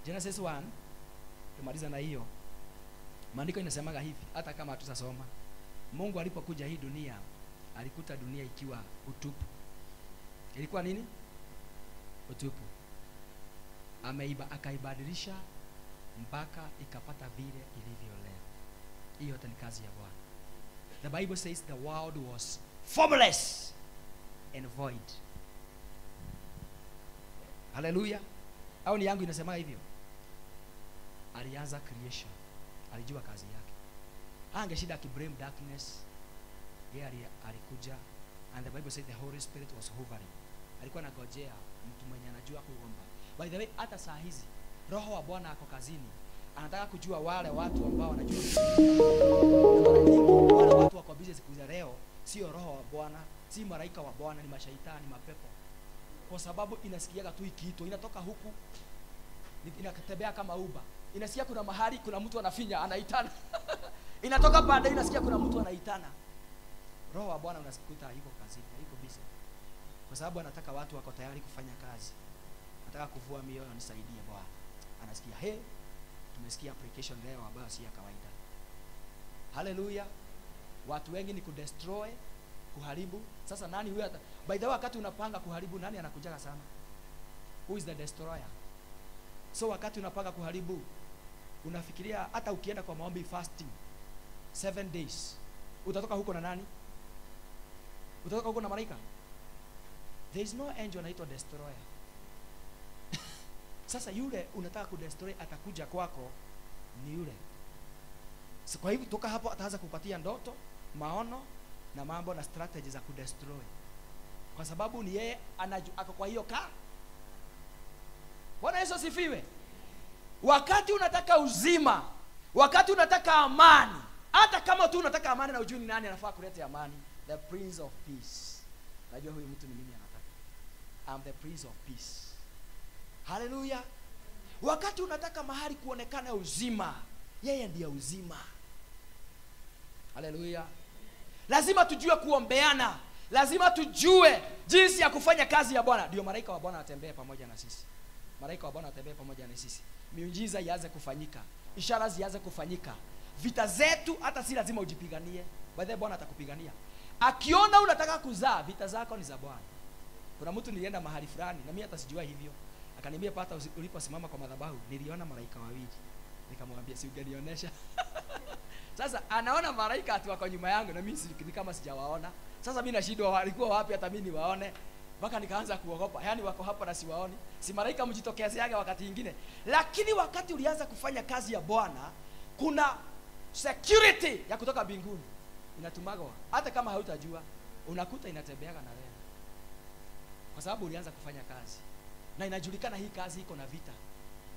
Genesis 1 tumaliza na hiyo. Maandiko inasemaga hivi, hata kama hatutasoma. Mungu alipokuja hii dunia, alikuta dunia ikiwa utupu. Ilikuwa nini? Utupu. Ameiba, akaibadilisha mpaka ikapata vile ilivyo leo. Hiyo yote ni kazi ya Bwana. The Bible says the world was formless and void. Hallelujah. Au ni yangu inasema hivyo? Alianza creation. Alijua kazi yake. Angeshida akiblame darkness. Yeye alikuja, and the Bible says the Holy Spirit was hovering. Alikuwa anagojea mtu mwenye anajua kuomba. By the way, hata saa hizi Roho wa Bwana ako kazini. Anataka kujua wale watu ambao wanajua. Na mara nyingi wale watu wako busy siku za leo sio Roho wa Bwana, si malaika wa Bwana, ni mashaitani, mapepo. Kwa sababu inasikiaga tu ikiitwa, inatoka huku inatembea kama uba. Inasikia kuna mahali kuna mtu anafinya, anaitana. Inatoka baadaye inasikia kuna mtu anaitana. Roho wa Bwana unasikuta yuko kazini, yuko busy. Kwa sababu anataka watu wako tayari kufanya kazi. Anataka kuvua mioyo, nisaidie Bwana. Anasikia, hey, tumesikia application leo ambayo si ya kawaida. Hallelujah. Watu wengi ni kudestroy, kuharibu. Sasa nani huyo? By the way, wakati unapanga kuharibu nani anakujaga sana? Who is the destroyer? So wakati unapanga kuharibu, unafikiria hata ukienda kwa maombi fasting 7 days, utatoka huko na nani? Utatoka huko na malaika? There is no angel anaitwa destroyer. Sasa yule unataka kudestroy atakuja kwako ni yule. So kwa hivyo toka hapo ataanza kupatia ndoto, maono na mambo na strategy za kudestroy. Kwa sababu ni yeye ako kwa hiyo ka. Bwana Yesu asifiwe. Wakati unataka uzima, wakati unataka amani, hata kama tu unataka amani na ujui ni nani anafaa kuleta amani, the Prince of Peace. Najua huyu mtu ni mimi anataka. I'm the Prince of Peace. Hallelujah. Wakati unataka mahali kuonekana uzima, yeye ndiye uzima. Hallelujah. Lazima tujue kuombeana. Lazima tujue jinsi ya kufanya kazi ya Bwana. Ndio malaika wa Bwana atembee pamoja na sisi. Malaika wa Bwana atembee pamoja na sisi. Miujiza ianze kufanyika. Ishara zianze kufanyika. Vita zetu hata si lazima ujipiganie. By the way, Bwana atakupigania. Akiona unataka kuzaa, vita zako ni za Bwana. Kuna mtu nilienda mahali fulani na mimi hata sijua hivyo. Akaniambia pata uliposimama kwa madhabahu niliona malaika wawili. Nikamwambia si ungenionyesha. Sasa anaona malaika ati wako nyuma yangu na mimi ni kama sijawaona. Sasa mimi nashindwa walikuwa wapi hata mimi niwaone. Mpaka nikaanza kuogopa. Yaani wako hapa na siwaoni. Si malaika mjitokezeaga wakati mwingine. Lakini wakati ulianza kufanya kazi ya Bwana, kuna security ya kutoka mbinguni inatumagwa. Hata kama hautajua, unakuta inatembeaga na wewe. Kwa sababu ulianza kufanya kazi. Na inajulikana hii kazi iko na vita.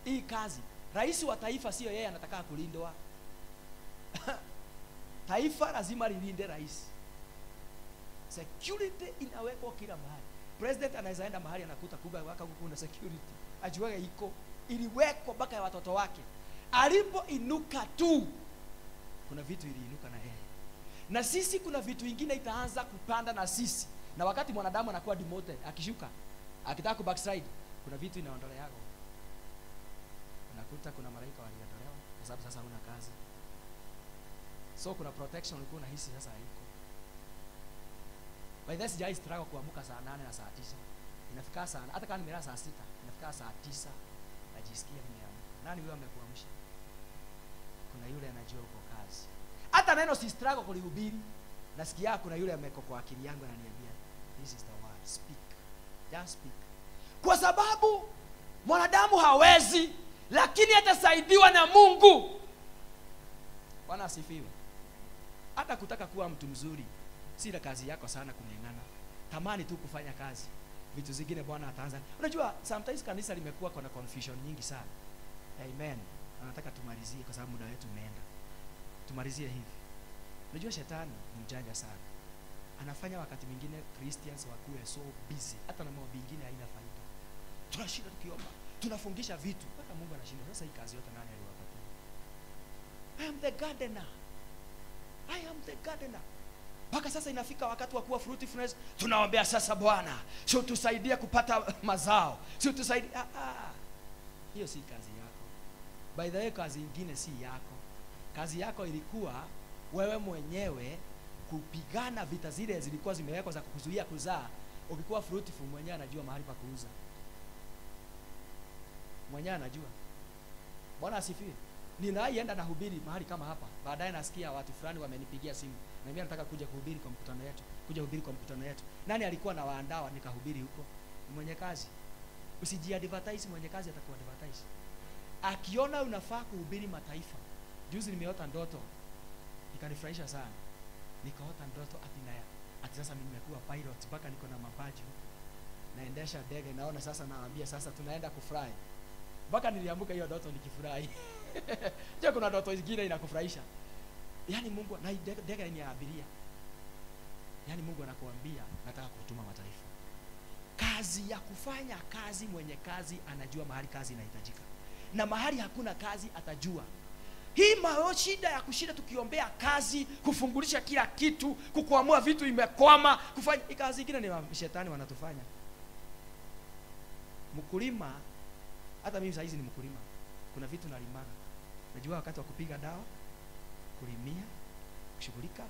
Hii kazi Rais wa taifa sio yeye anataka kulindwa. Taifa lazima lilinde rais. Security inawekwa kila mahali. President anaweza enda mahali anakuta kubwa waka kuna security. Ajuaga iko iliwekwa mpaka ya watoto wake. Alipoinuka tu kuna vitu iliinuka na yeye. Na sisi kuna vitu vingine itaanza kupanda na sisi. Na wakati mwanadamu anakuwa demoted, akishuka, akitaka ku backslide, kuna vitu inaondolewa. Unakuta kuna malaika waliondolewa kwa sababu sasa huna kazi. So kuna protection ulikuwa unahisi sasa haiko. By this sijai struggle kuamka saa 8 na saa 9. Inafika saa, hata kama nimelala saa 6, inafika saa 9 najisikia nimeamka. Nani huyo amekuamsha? Kuna yule anajua uko kazi. Hata neno si struggle kulihubiri. Nasikia kuna yule ameko kwa akili yangu ananiambia this is the word, speak. Just speak. Kwa sababu mwanadamu hawezi, lakini atasaidiwa na Mungu. Bwana asifiwe. Hata kutaka kuwa mtu mzuri si la kazi yako sana kung'ang'ana. Tamani tu kufanya kazi. Vitu zingine Bwana ataanza. Unajua sometimes kanisa limekuwa kuna confusion nyingi sana. Amen. Anataka tumalizie kwa sababu muda wetu umeenda. Tumalizie hivi. Unajua shetani ni mjanja sana. Anafanya wakati mwingine Christians wakuwe so busy. Hata na mambo mengine haina faida. Tunashinda tukiomba, tunafungisha vitu. Mpaka Mungu anashinda. Sasa hii kazi yote nani aliwapatia? I am the gardener. I am the gardener. Mpaka sasa inafika wakati wa kuwa fruitfulness, tunaombea sasa Bwana, sio tusaidie kupata mazao, sio tusaidie. Hiyo si kazi yako. By the way, kazi nyingine si yako. Kazi yako ilikuwa wewe mwenyewe kupigana vita zile zilikuwa zimewekwa za kukuzuia kuzaa. Ukikuwa fruitful, mwenyewe anajua mahali pa kuuza. Mwenyewe anajua. Bwana asifiwe. Ninaienda nahubiri mahali kama hapa. Baadaye nasikia watu fulani wamenipigia simu. Na mimi nataka kuja kuhubiri kwa mkutano yetu. Kuja kuhubiri kwa mkutano yetu. Nani alikuwa na waandaa nikahubiri huko? Mwenye kazi. Usijiadvertise, mwenye kazi atakuadvertise. Akiona unafaa kuhubiri mataifa. Juzi nimeota ndoto. Ikanifurahisha sana. Nikaota ndoto ati sasa mimi nimekuwa pilot mpaka niko na mapaji huko. Naendesha ndege, naona sasa, naambia sasa tunaenda kufurahi. Mpaka niliamka hiyo ndoto nikifurahi. Je, kuna ndoto nyingine inakufurahisha? Yaani Mungu na ndege ni ya abiria. Yaani Mungu anakuambia nataka kutuma mataifa. Kazi ya kufanya kazi, mwenye kazi anajua mahali kazi inahitajika. Na mahali hakuna kazi atajua. Hii shida ya kushinda tukiombea kazi, kufungulisha kila kitu, kukuamua vitu imekwama, kufanya kazi nyingine ni shetani wanatufanya. Mkulima, hata mimi saizi ni mkulima. Kuna vitu nalimaga. Najua wakati wa kupiga dawa, kulimia, kushughulika,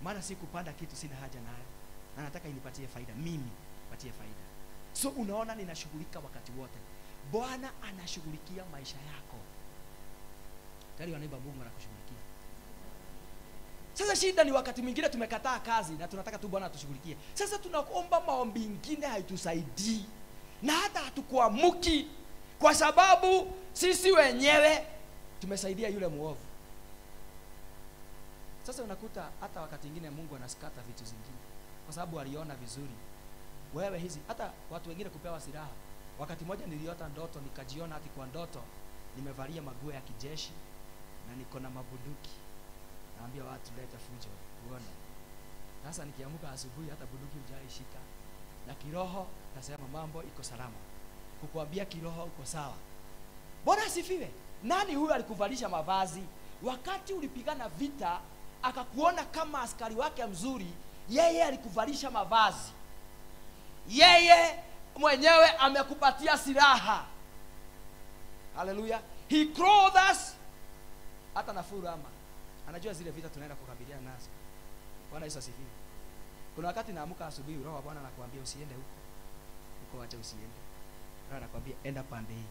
maana si kupanda kitu sina haja nayo. Na nataka inipatie faida, mimi patie faida. So unaona ninashughulika wakati wote. Bwana anashughulikia maisha yako. Tayari wanaiba, Mungu anakushughulikia. Sasa shida ni wakati mwingine tumekataa kazi na tunataka tu Bwana atushughulikie. Sasa tunaomba maombi mengine haitusaidii. Na hata hatukuamuki kwa sababu sisi wenyewe tumesaidia yule muovu. Sasa unakuta hata wakati mwingine Mungu anaskata vitu zingine kwa sababu aliona vizuri. Wewe hizi hata watu wengine kupewa silaha. Wakati mmoja niliota ndoto, nikajiona ati kwa ndoto nimevalia maguo ya kijeshi na niko na mabunduki. Naambia watu leta fujo uone. Sasa nikiamka asubuhi hata bunduki hujaishika. Na kiroho nasema mambo iko salama. Kukuambia kiroho uko sawa. Bwana asifiwe. Nani huyu alikuvalisha mavazi? Wakati ulipigana vita akakuona kama askari wake mzuri, yeye alikuvalisha mavazi. Yeye mwenyewe amekupatia silaha. Hallelujah. He clothed us. Hata na furama. Anajua zile vita tunaenda kukabiliana nazo. Bwana Yesu asifiwe. Kuna wakati naamka asubuhi, roho wa Bwana anakuambia usiende huko. Huko acha usiende. Roho anakuambia enda pande hii.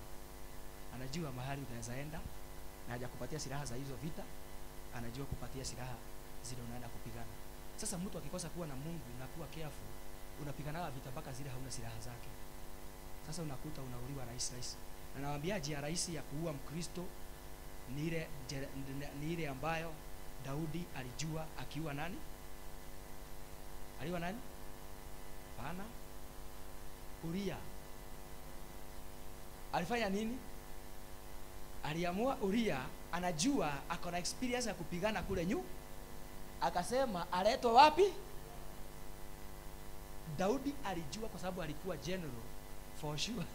Anajua mahali unaweza enda na hajakupatia silaha za hizo vita, anajua kupatia silaha zile unaenda kupigana. Sasa mtu akikosa kuwa na Mungu na kuwa careful, unapigana vita mpaka zile hauna silaha zake. Sasa unakuta unauliwa rahisi rahisi. Na nawaambia njia rahisi ya kuua Mkristo ni ile ambayo Daudi alijua akiua nani? Aliua nani? Pana Uria. Alifanya nini? Aliamua Uria, anajua ako na experience ya kupigana kule nyu. Akasema aletwe wapi? Daudi alijua kwa sababu alikuwa general for sure.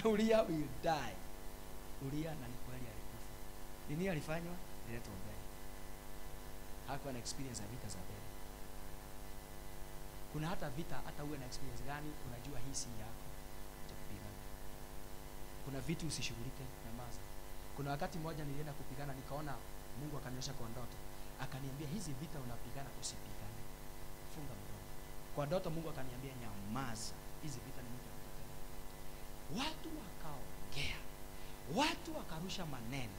Uria will die. Uria na ni kweli alikufa. Nini alifanywa? Aliletwa mbele. Hakuwa na experience ya vita za mbele. Kuna hata vita, hata uwe na experience gani, unajua hii si yako ya kupigana. Kuna vitu usishughulike, nyamaza. Kuna wakati mmoja nilienda kupigana, nikaona Mungu akanionyesha kwa ndoto. Akaniambia hizi vita unapigana usipigane. Funga mdomo. Kwa ndoto Mungu akaniambia nyamaza. Hizi vita ni mtu anapigana. Watu wakaongea. Watu wakarusha maneno.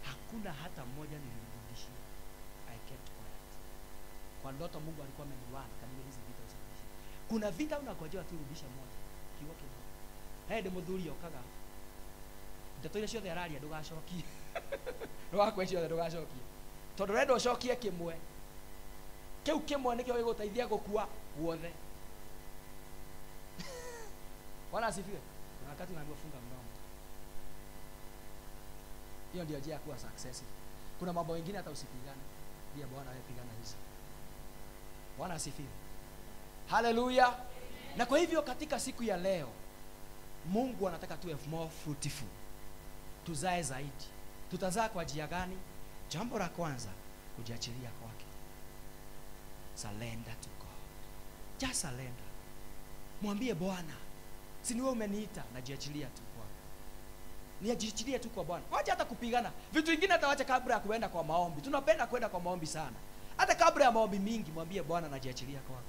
Hakuna hata mmoja nilimrudishia. I kept quiet. Kwa ndoto Mungu alikuwa ameniwana, akaniambia hizi vita usirudishe. Kuna vita unangojea tu rudisha moja. Kiwa kidogo. Hey, ndi muthuri okaga. Ndeto iria ciothe araria ndugacokie. Ndugakwe ciothe ndugacokie. Tondu urenda ucokie kimwe. Kiu kimwe nikio giguteithia gukua guothe. Bwana asifiwe. Kuna wakati unaambiwa funga mdomo. Hiyo ndio njia ya kuwa successful. Kuna mambo mengine hata usipigane. Pia Bwana wewe pigana hizi. Bwana asifiwe. Hallelujah. Na kwa hivyo katika siku ya leo Mungu anataka tuwe more fruitful. Tuzae zaidi. Tutazaa kwa njia gani? Jambo la kwanza, kujiachilia kwake. Surrender to God. Just surrender. Mwambie Bwana, si ni wewe umeniita, najiachilia tu kwako. Niajiachilie tu kwa Bwana. Wacha hata kupigana. Vitu vingine hata wacha kabla ya kuenda kwa maombi. Tunapenda kwenda kwa maombi sana. Hata kabla ya maombi mingi mwambie Bwana najiachilia kwako.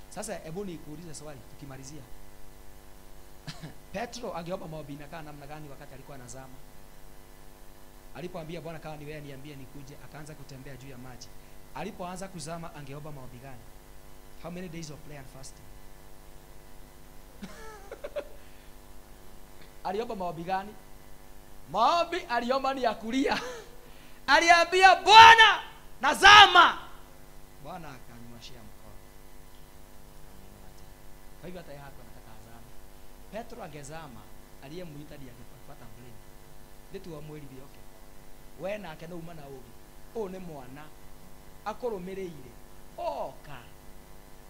Sasa hebu nikuulize swali tukimalizia. Petro angeomba maombi inakaa namna gani wakati alikuwa anazama? Alipoambia Bwana kama ni wewe niambie nikuje, akaanza kutembea juu ya maji. Alipoanza kuzama angeomba maombi gani? How many days of prayer and fasting? Aliomba maombi gani? Maombi aliomba ni ya kulia. Aliambia Bwana nazama. Bwana akanyoshia mkono. Kwa hivyo hata yeye hakuwa anataka azame. Petro angezama, aliyemuita ndiye angepata blame. Nditu amwĩrire oke. We nake no uma na ũgĩ. Ũyũ nĩ mwana akũrũmĩrĩire. Oka.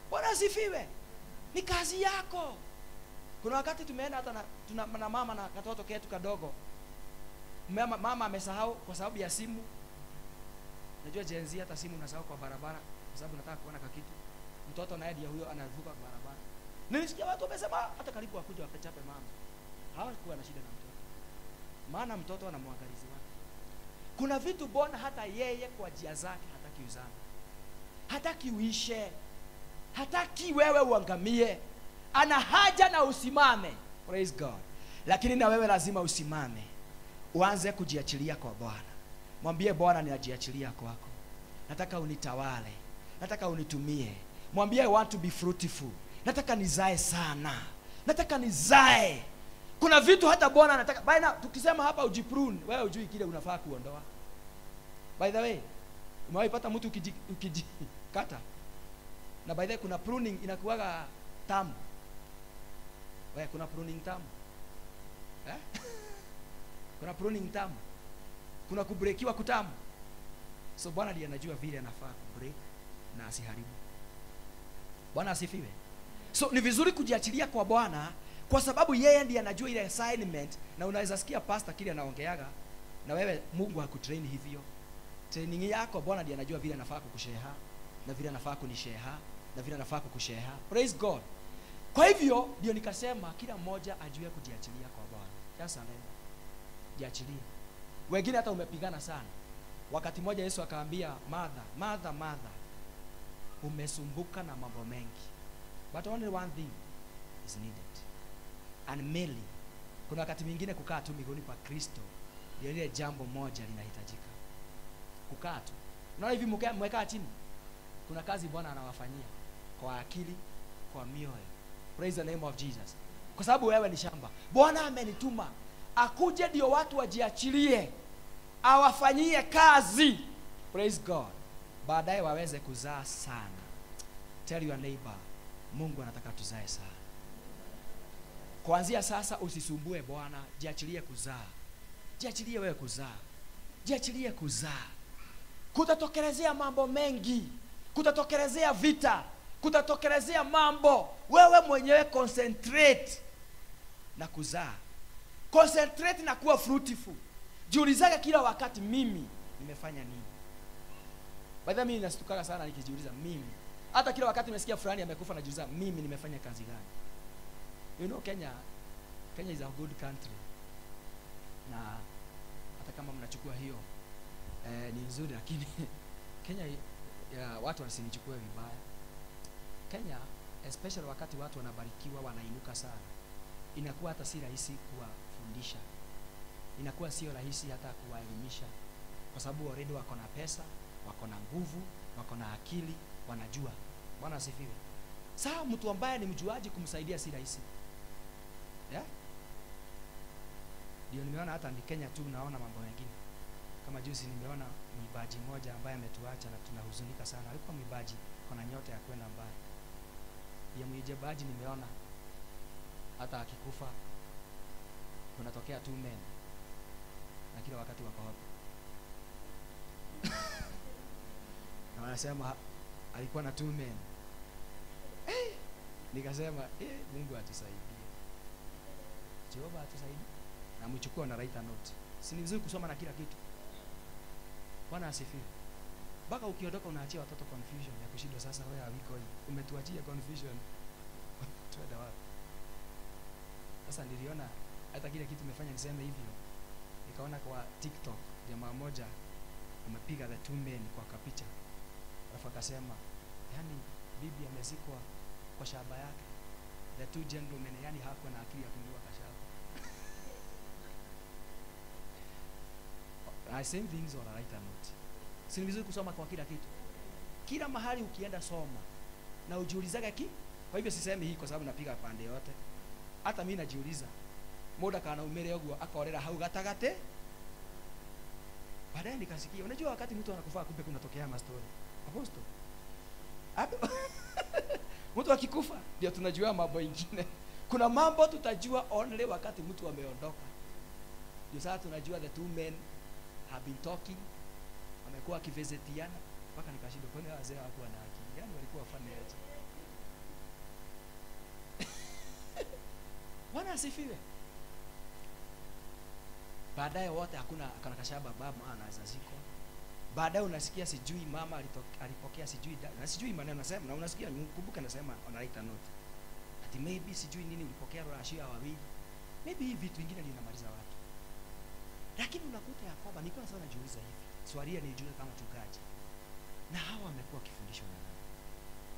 Bwana asifiwe. Ni kazi yako. Kuna wakati tumeenda hata na mama na katoto ketu kadogo. Mama amesahau kwa sababu ya simu. Najua Gen Z hata simu unasahau kwa barabara kwa sababu nataka kuona kakitu. Mtoto naye ndiye huyo anavuka barabara. Nilisikia watu wamesema hata karibu wakuja wapechape mama. Hawakuwa na shida na mtoto. Maana mtoto ana mwangalizi wake. Kuna vitu Bwana hata yeye kwa njia zake hataki uzame. Hataki uishe. Hataki wewe uangamie. Ana haja na usimame. Praise God. Lakini na wewe lazima usimame. Uanze kujiachilia kwa Bwana. Mwambie Bwana ninajiachilia kwako. Nataka unitawale. Nataka unitumie. Mwambie I want to be fruitful. Nataka nizae sana. Nataka nizae. Kuna vitu hata Bwana anataka. Bana tukisema hapa ujiprune, wewe hujui kile unafaa kuondoa. By the way, umewahi pata mtu ukijikata? Na by the way kuna pruning inakuwaga tamu. Wewe kuna pruning tamu? Eh? Kuna pruning tamu. Kuna kubreakiwa kutamu. So Bwana ndiye anajua vile anafaa kubreak na asiharibu. Bwana asifiwe. So ni vizuri kujiachilia kwa Bwana kwa sababu yeye ndiye anajua ile assignment. Na unaweza sikia pastor kile anaongeaga na wewe Mungu hakutrain hivyo. Training yako Bwana ndiye anajua vile anafaa kukusheha na vile anafaa kunisheha na vile anafaa kukusheha. Praise God. Kwa hivyo ndio nikasema kila mmoja ajue kujiachilia kwa Bwana. Sasa nenda. Jiachilie. Wengine hata umepigana sana. Wakati mmoja Yesu akaambia Martha, Martha, Martha, umesumbuka na mambo mengi. But only one thing is needed. And mainly, kuna wakati mwingine kukaa tu miguuni pa Kristo ndio ile jambo moja linahitajika. Kukaa tu. Unaona hivi mmekaa chini. Kuna kazi Bwana anawafanyia kwa akili, kwa mioyo. Praise the name of Jesus. Kwa sababu wewe ni shamba. Bwana amenituma akuje ndio watu wajiachilie, awafanyie kazi. Praise God. Baadaye waweze kuzaa sana. Tell your neighbor, Mungu anataka tuzae sana. Kuanzia sasa usisumbue Bwana, jiachilie kuzaa. Jiachilie wewe kuzaa. Jiachilie kuzaa. Kutatokelezea mambo mengi. Kutatokelezea vita. Kutatokelezea mambo. Wewe mwenyewe concentrate na kuzaa. Concentrate na kuwa fruitful. Jiulizage kila wakati, mimi nimefanya nini? By the way, mimi nastukaga sana nikijiuliza mimi. Hata kila wakati nimesikia fulani amekufa najiuliza mimi nimefanya kazi gani? You know, Kenya is a good country. Na hata kama mnachukua hiyo ni nzuri, lakini Kenya ya watu wasinichukue vibaya. Kenya especially wakati watu wanabarikiwa wanainuka sana, inakuwa hata si rahisi kuwafundisha. Inakuwa sio rahisi hata kuwaelimisha, kwa sababu already wako na pesa, wako na nguvu, wako na akili, wanajua. Bwana asifiwe. Sasa mtu ambaye ni mjuaji kumsaidia si rahisi. Yeah? Ndio nimeona hata ni Kenya tu naona mambo mengine. Kama juzi nimeona mwimbaji mmoja ambaye ametuacha na tunahuzunika sana. Alikuwa mwimbaji, kuna nyota ya kwenda mbali. Ya mwimbaji nimeona hata akikufa kunatokea two men na kila wakati wako hapo. Na wanasema alikuwa na two men. Nikasema Mungu atusaidie. Jehova atusaidie. Na mchukua na write a note. Si ni vizuri kusoma na kila kitu. Bwana asifiwe. Mpaka ukiondoka unaachia watoto confusion ya kushindwa, sasa wewe hawiko hii. Umetuachia confusion. Tuende wapi? Sasa niliona hata kile kitu umefanya niseme hivyo. Nikaona kwa TikTok jamaa mmoja amepiga the two men kwa kapicha. Alafu akasema, yani bibi amezikwa kwa shamba yake. The two gentlemen, yani hakuwa na akili ya kununua kashamba. I same things on a right note. Si ni vizuri kusoma kwa kila kitu. Kila mahali ukienda soma na ujiulizaga ki. Kwa hivyo sisemi hii kwa sababu napiga pande yote. Hata mimi najiuliza. Muda kana umere ogwo akorera hau gatagate. Baadaye nikasikia, unajua wakati mtu anakufa kumbe kunatokea ma story. Apostle. Hapo mtu akikufa ndio tunajua mambo mengine. Kuna mambo tutajua only wakati mtu ameondoka. Ndio sasa tunajua the two men have been talking, wamekuwa kivezetiana mpaka nikashindwa, kwani wazee hawakuwa na akili? Yaani walikuwa wafanye aje? Bwana asifiwe. Baadaye wote hakuna akana baba anaweza ziko. Baadaye unasikia sijui mama alipokea sijui na sijui maneno nasema, na unasikia kumbuka nasema on write a note. Ati maybe sijui nini ulipokea rashia wawili. Maybe hivi vitu vingine linamaliza watu. Lakini unakuta ya kwamba nilikuwa sana najiuliza hivi. Swali nilijiuliza kama mchungaji. Na hawa wamekuwa kifundisho na nani?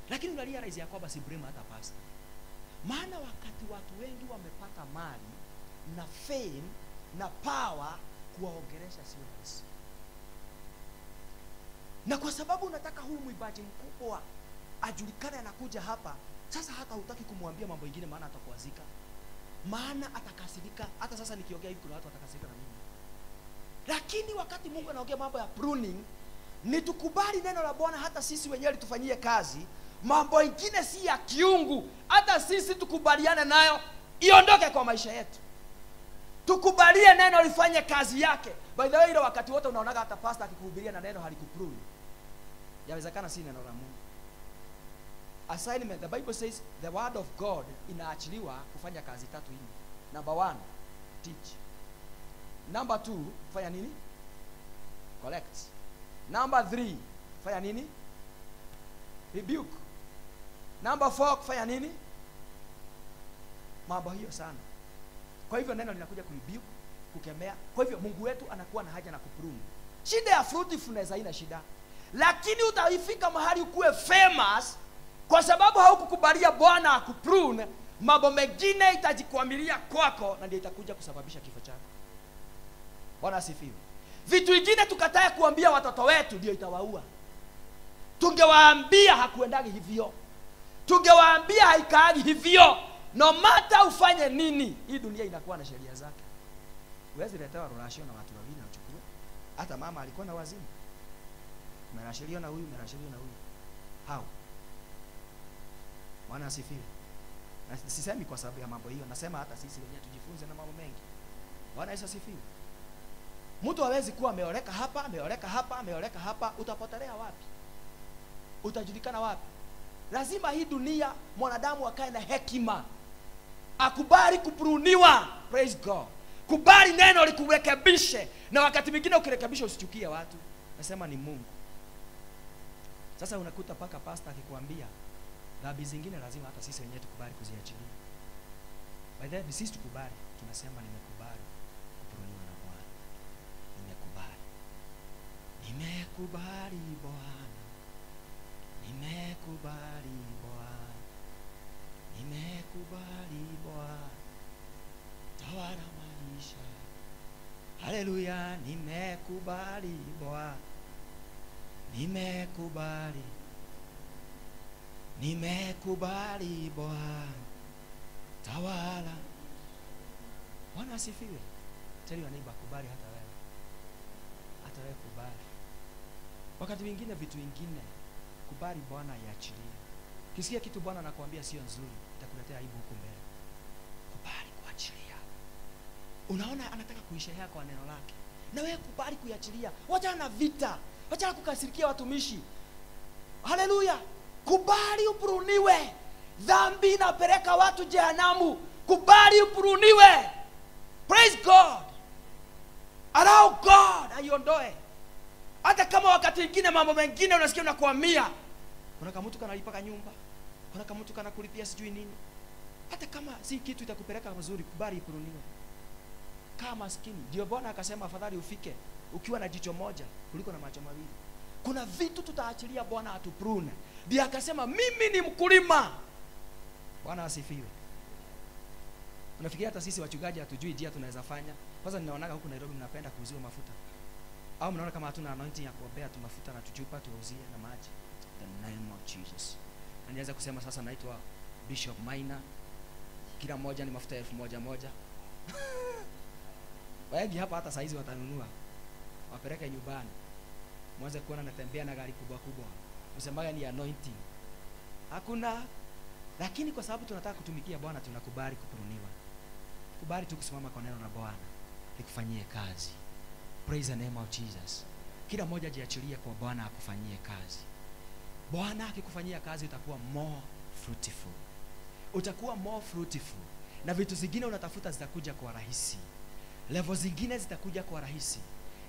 Lakini unarealize ya kwamba si blame hata pastor. Maana wakati watu wengi wamepata mali na fame na power, kuwaongelesha sio rahisi. Na kwa sababu unataka huyu mwimbaji mkubwa ajulikane anakuja hapa, sasa hata hutaki kumwambia mambo mengine maana atakuazika. Maana atakasirika. Hata sasa nikiongea hivi kuna watu watakasirika na mimi. Lakini wakati Mungu anaongea mambo ya pruning, ni tukubali neno la Bwana hata sisi wenyewe litufanyie kazi. Mambo mengine si ya kiungu, hata sisi tukubaliane nayo iondoke kwa maisha yetu. Tukubalie neno lifanye kazi yake. By the way, ile wakati wote unaonaga hata pastor akikuhubiria na neno halikuprune, yawezekana si neno la Mungu. Assignment, the Bible says the word of God inaachiliwa kufanya kazi tatu hivi. Number 1, teach. Number 2, fanya nini? Collect. Number 3, fanya nini? Rebuke. Number 4, fanya nini? Mambo hiyo sana. Kwa hivyo neno linakuja kurebuke, kukemea. Kwa hivyo Mungu wetu anakuwa na haja na kuprune. Shida ya fruitfulness haina shida. Lakini utaifika mahali ukuwe famous kwa sababu haukukubalia Bwana akuprune, mambo mengine itajikwamilia kwako na ndio itakuja kusababisha kifo chako. Bwana asifiwe. Vitu vingine tukatae kuambia watoto wetu ndio itawaua. Tungewaambia hakuendagi hivyo. Tungewaambia haikaagi hivyo. No matter ufanye nini, hii dunia inakuwa na sheria zake. Huwezi letewa rorashio na watu wawili na uchukue. Hata mama alikuwa na wazimu. Umerashiliwa na huyu, umerashiliwa na huyu. How? Bwana asifiwe. Na sisemi kwa sababu ya mambo hiyo, nasema hata sisi wenyewe tujifunze na mambo mengi. Bwana Yesu asifiwe. Mtu hawezi kuwa ameoleka hapa, ameoleka hapa, ameoleka hapa, utapotelea wapi? Utajulikana wapi? Lazima hii dunia mwanadamu akae na hekima. Akubali kupruniwa. Praise God. Kubali neno likurekebishe. Na wakati mwingine ukirekebisha usichukie watu. Nasema ni Mungu. Sasa unakuta paka pastor akikwambia dhambi zingine lazima hata sisi wenyewe tukubali kuziachilia. By the way, sisi tukubali, tunasema nimekubali kupruniwa na Bwana. Nimekubali. Nimekubali Bwana. Nimekubali Bwana. Nimekubali Bwana. Tawala maisha. Haleluya, nimekubali Bwana. Nimekubali. Nimekubali Bwana. Tawala. Bwana asifiwe. Tell your neighbor, kubali hata wewe. Hata wewe kubali. Wakati mwingine vitu vingine kubali Bwana iachilie. Kisikia kitu Bwana anakuambia sio nzuri, itakuletea aibu huko mbele. Kubali kuachilia. Unaona anataka kuishehea kwa neno lake. Na wewe kubali kuiachilia. Wachana na vita. Wachana kukasirikia watumishi. Haleluya. Kubali upruniwe. Dhambi inapeleka watu jehanamu. Kubali upruniwe. Praise God. Allow God aiondoe. Hata kama wakati mwingine mambo mengine unasikia unakuamia. Kuna kama mtu kanalipa nyumba, kuna kama mtu kanakulipia sijui nini. Hata kama si kitu itakupeleka mzuri, kubali ipruniwe. Kama maskini, ndio Bwana akasema afadhali ufike ukiwa na jicho moja kuliko na macho mawili. Kuna vitu tutaachilia Bwana atuprune. Ndiye akasema mimi ni mkulima. Bwana asifiwe. Unafikiria hata sisi wachungaji hatujui njia tunaweza fanya? Kwanza ninaonaga huku Nairobi mnapenda kuuziwa mafuta. Au mnaona kama hatuna anointing ya kuombea tu mafuta na tuchupa tuuzie na maji. The name of Jesus. Na nianza kusema sasa naitwa Bishop Maina. Kila mmoja ni mafuta 1000. Wengi hapa hata saizi watanunua. Wapeleke nyumbani. Mwanze kuona natembea na gari kubwa kubwa. Msemaga ni anointing. Hakuna. Lakini kwa sababu tunataka kutumikia Bwana tunakubali kupruniwa. Kubali tu kusimama kwa neno la Bwana likufanyie kazi. Praise the name of Jesus. Kila mmoja jiachilie kwa Bwana akufanyie kazi. Bwana akikufanyia kazi utakuwa more fruitful. Utakuwa more fruitful. Na vitu zingine unatafuta zitakuja kwa rahisi. Level zingine zitakuja kwa rahisi.